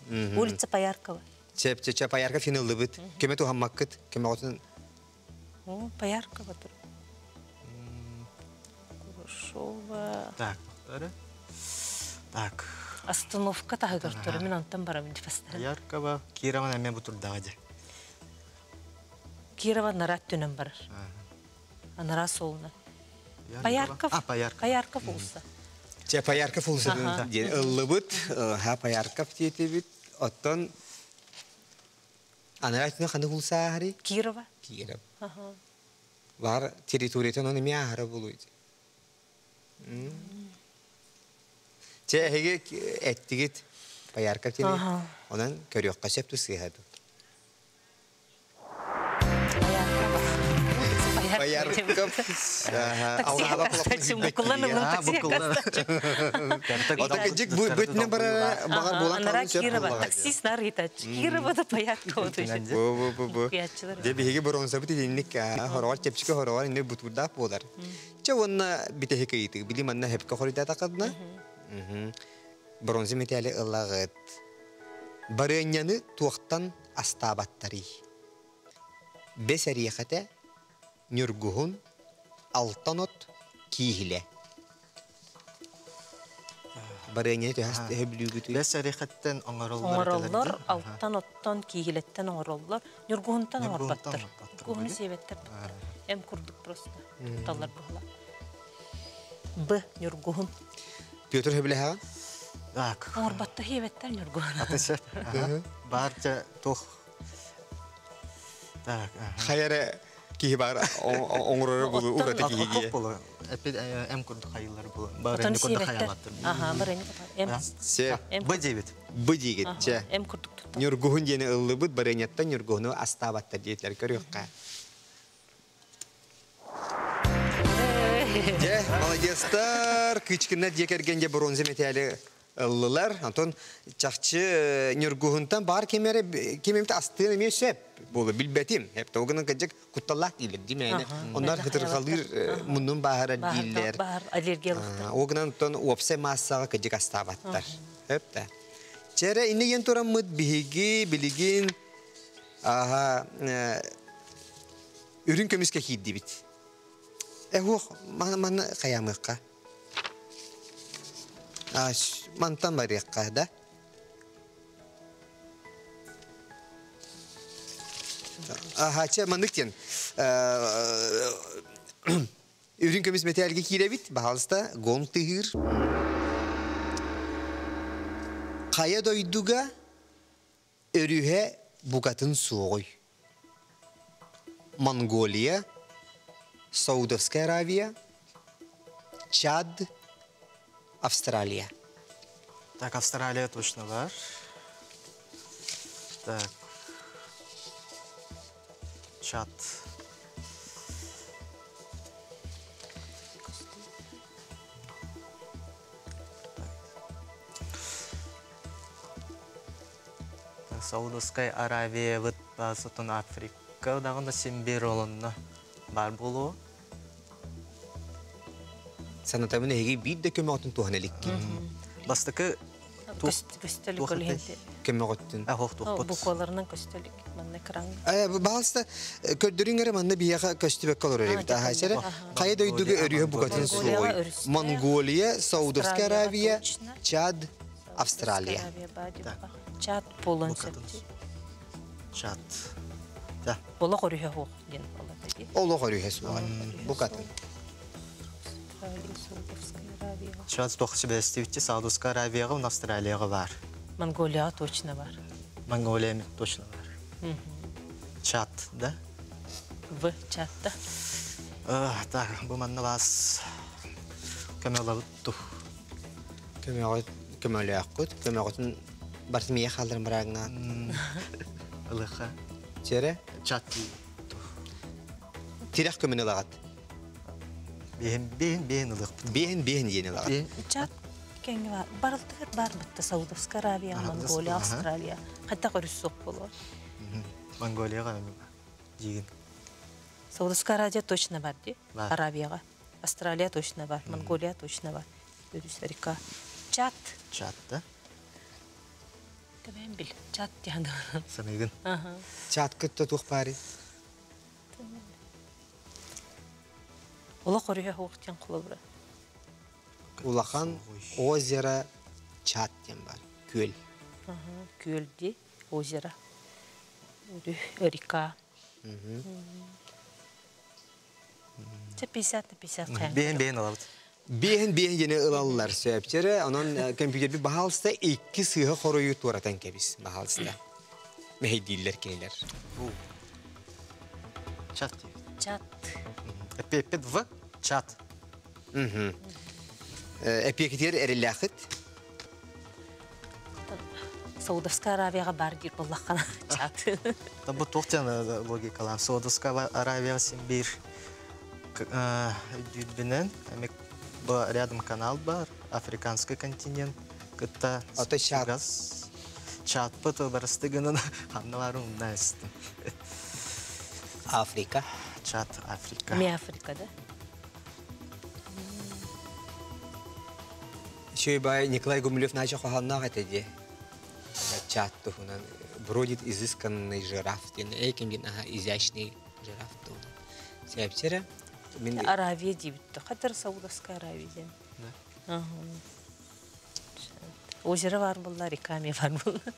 Улица Пояркова. Чеп, чеп, чеп, Поярков финаллыбыт. Көмө туһаммаккыт. Көмөҕүтүн О, Пояркова тур. Курашова. Так, Так. Остановка таһыгар турар. Мин онтон барабын дипастан. Пояркова, Кирован эмиэ бу турдаҕа дьэ. Кирова нарат түнэн барар. Анараа суолунан. Поярков. А, Поярков. Поярков уулусса. Чэ, Поярков уулуссатын диэн ыллыбыт. Ха, Поярков диэтибит. Оттон анараа түнэ ханнык уулусса ааһарый? Кирова. Киров. Бар территориятын оны эмиэ ааһара буолуй. Чэ, эһиги эттигит Поярков диэни. Онон көрүөххэ сөп сыыһа дуу. Поярков. Отак бытнен бара багар болан Анара Кирова таксист нар итач. Кирова да Пояркова. Бу бу бу. Де биһиги боронсабыт итинник хороҕор чэпчэки хороҕор инник бутуурдаах буолар. Чэ уонна бүтэһик ыйытыы. Били манна хөпкө хоруйдаатаххытына бронза металли ылаҕыт. Барыанньаны туохтан астаабаттарый? Бэс эриэхэтэ, ньургуһун, алтан от, кииһилэ. Барыанньаны төһө бүлүүгүтүй? Бэс эриэхэттэн оҥороллор. Оҥороллор, алтан оттон, кииһилэттэн оҥороллор. Ньургуһунтан оҥорбаттар. Ньургуһуну сиэбэттэр. Эм курдук просто туталлар быһыла. Б. Ньургуһун. Петр сөбүлэһэҕин? Так. Оҥорботто хиэбэттэр ньургуһун. Аты сөп. Баар дьэ туох. Так. Хайа эрэ киһи баар оҥороро булу ураты киһиги. Болу. Эпи эм курдук хайылар булу. Барыны курдук хаялаттыр. Аха, барыны курдук. Эм. Се. Б диэбит. Б диигит. Чэ. Эм курдук туттар. Ньургуһун диэни ыллыбыт, барыанньаттан ньургуһуну астаабаттар диэтилэр көрүөххэ. Дьэ, молодецтар, Кычкиннар дьиэ кэргэн дьэ бронза мэтээли ыллылар. Онтон чахчы Ньургуһунтан баар ким эрэ ким эмит астыан эмиэ сөп буолу билбэтим. Эп тогунан кыдьык кутталлаах дииллэр димээне. Оннор хытырҕалыыр муннун бааһырар дииллэр. Баар аллергиялыктар. Огынан оттон уопсай маассаҕа кыдьык астаабаттар. Өп да. Чэрэ инне ен тураммыт биһиги билигин аха үрүҥ көмүскэ киирдибит. Эһуох, манна хайаамыахха. Мантан барыахха да. Аха, маннык диэн. Үрүҥ көмүс мэтээлгэ киирэбит, баһаалыста, гонг тыһыыр. Хайа дойдуга өрүһэ букатын суоҕуй? Монголия, Саудовская Аравия, Чад, Австралия. Так, Австралия точно бар. Так. Чад. Саудовскай Аравия быт сотон Африка даҕаны син биир олонно баар буолуо. Санатабын эһиги биир да көмөҕүтүн туһана иликкин. Бастакы Көстөлүк олиһинти. Көмөҕөттүн. Букваларынан көстөлүк. Манна экран. Баалста көрдөрүң эрэ манна биһиэхэ көстүбэккэ олорор эбит. Аха сэрэ. Хайа дойдуга өрүһэ букатын суоҕуй. Монголия, Саудовская Аравия, Чад, Австралия. Чад болон сөптү. Чад. Олох өрүһэ хуох диэн болар. Олох өрүһэ суоҕа. Букатын. Чад туох сибээстибитчи Саудовская Аравияҕа уонна Австралияҕа бар. Монголияҕа точно бар. Монголия точно бар. Чад, да? В чатта. Так, бу манна бас көмөлөбүт ту. Көмөҕө көмөлөөхкүт, көмөҕүтүн барытын миэ хаалларын барааҥҥа. Ылыха. Чере? Чат. Тирэх көмөнү ылаҕат. Биһин биһин биһин ылыахпыт. Биһин биһин диэн ылаҕат. Чат кэҥҥэ бар. Барылтыгар бар бытта Саудовская Аравия, Монголия, Австралия. Хайдах өрүс суох болуо. Монголияға дигин. Саудовская Аравия точно бар ди. Аравияға. Австралия точно бар. Монголия точно бар. Өрүс река. Чат. Чат, да? Тэбэн бил. Чат диэн. Саныгын. Чат кытта туох баары? Олох өрүһэ хуох диэн холобура. Улахан озеро Чат диэн бар. Күөл. Күөл ди озеро. Река. Це 50 на 50 хайын. Биһин биһин ылабыт. Биһин биһин диэни ылаллар сөпчөрө. Онон компьютер би баһалста икки сыыһа хоруйу туоратан кэбис баһалста. Мэһэйдииллэр кинилэр. Чат. Чат. Эппет в чат. Эпиэкитигэр эрэллээххит? Саудовская Аравияға бар диир буоллаххына чат. Та бу туох диэн логикалаан Саудовская Аравия син биир дүүрбүнэн эмик бу рядом канал бар, африканский континент кытта Ото чат. Чатпыт барысты гынан ханна барын умна эстим. Африка. Чат, Африка. Ми Африка, да? Еще бай Николай Гумилев начал хоханнах это де. Чат тухунан бродит изысканный жираф. Ден эйкем ден ага изящный жираф тухунан. Сәпчері. Мен Аравия дейбітті. Қатар Саудовская Аравия ден. Да. Озеро бар бұлла, река ме бар бұлла.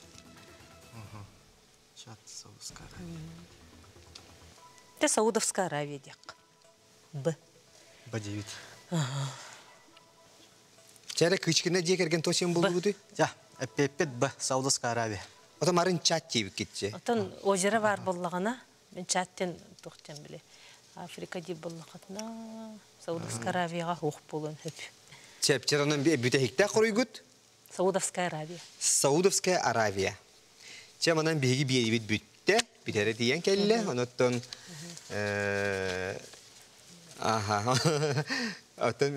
Чат, Саудовская Аравия. Те Саудовская Аравия дек. Б. Б дейбит. Чәрі кычкына дие керген тосен болду буду? Я, эппет Б, Саудовская Аравия. Ото марын чат дейбит кетче. Отон озеро бар боллағына, мен чаттен тоқтен біле. Африка дейб боллағытына, Саудовская Аравияға хоқ болын хөп. Чәпчер onun бүтәхикте хоруйгут? Саудовская Аравия. Саудовская Аравия. Чә манан биһиги биэрибит бүтте, бүтэре тиийэн кэллэ, онуттан аха. Оттон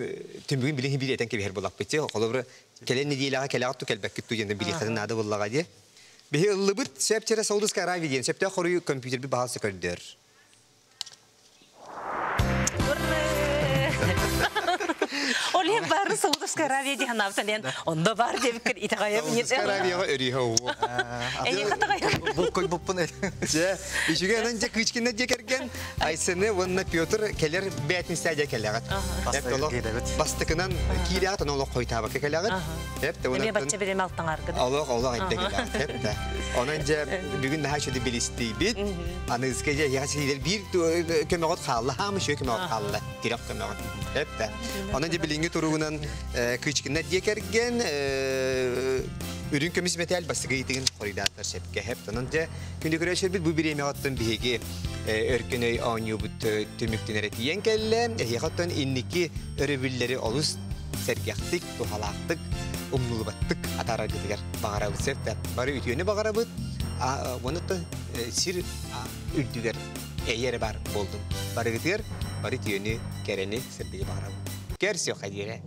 түмүгүн билин биир этэн кэбиһэр буоллахпыт. Холобура кэлэн нэдиэлэҕэ кэлэҕит ту кэлбэккит ту диэн билиэххитин наада буоллаҕа дии. Биһи ыллыбыт сөп чэрэ Саудовская Аравия диэн сөптөөх хоруйу компьютерби баһалса көрдөр. Ол ең бары Саудовская Аравия деген аптан ен онда бар деп кір итағайым не Саудовская Аравияға өріге оу. Әне қатағайым. Бұл кой бұппын ел. Же, үшіге анан же кычкинна же керген Айсыны вонна Петр келер бәтін сәде келеғат. Бастықынан кире ат, оны олық қойтаба келеғат. Хеп те Эме батча берем алтан аргыды. Олық, олық айтты келеғат. Хеп те. Онан же бүгін наха шөді белестейбит. Аны ізке же яға бір көмеғот қалла, хамы шөй көмеғот қалла. Тирек көмеғот. Хеп те. Онан же билинги туругунан кычкинна дие керген үрүн көмүс металл басыгы итигин хоридатар сепке хеп. Онан же күндү көрөшөр бит бу бир эме оттон биһиги өркөнөй ооньюбут түмүктүнер тиен келле. Эхиоттон инники өрөбүллери олус сергяхтык, тухалаактык, умнулубаттык атараргытыгар багарабыт септе. Бары үтүөнү багарабыт. Онуттан сир үрдүгер эйере бар болдум. Барыгытыгар бары түйөнү керени сирдиги багарабыт. Көрсө кадире.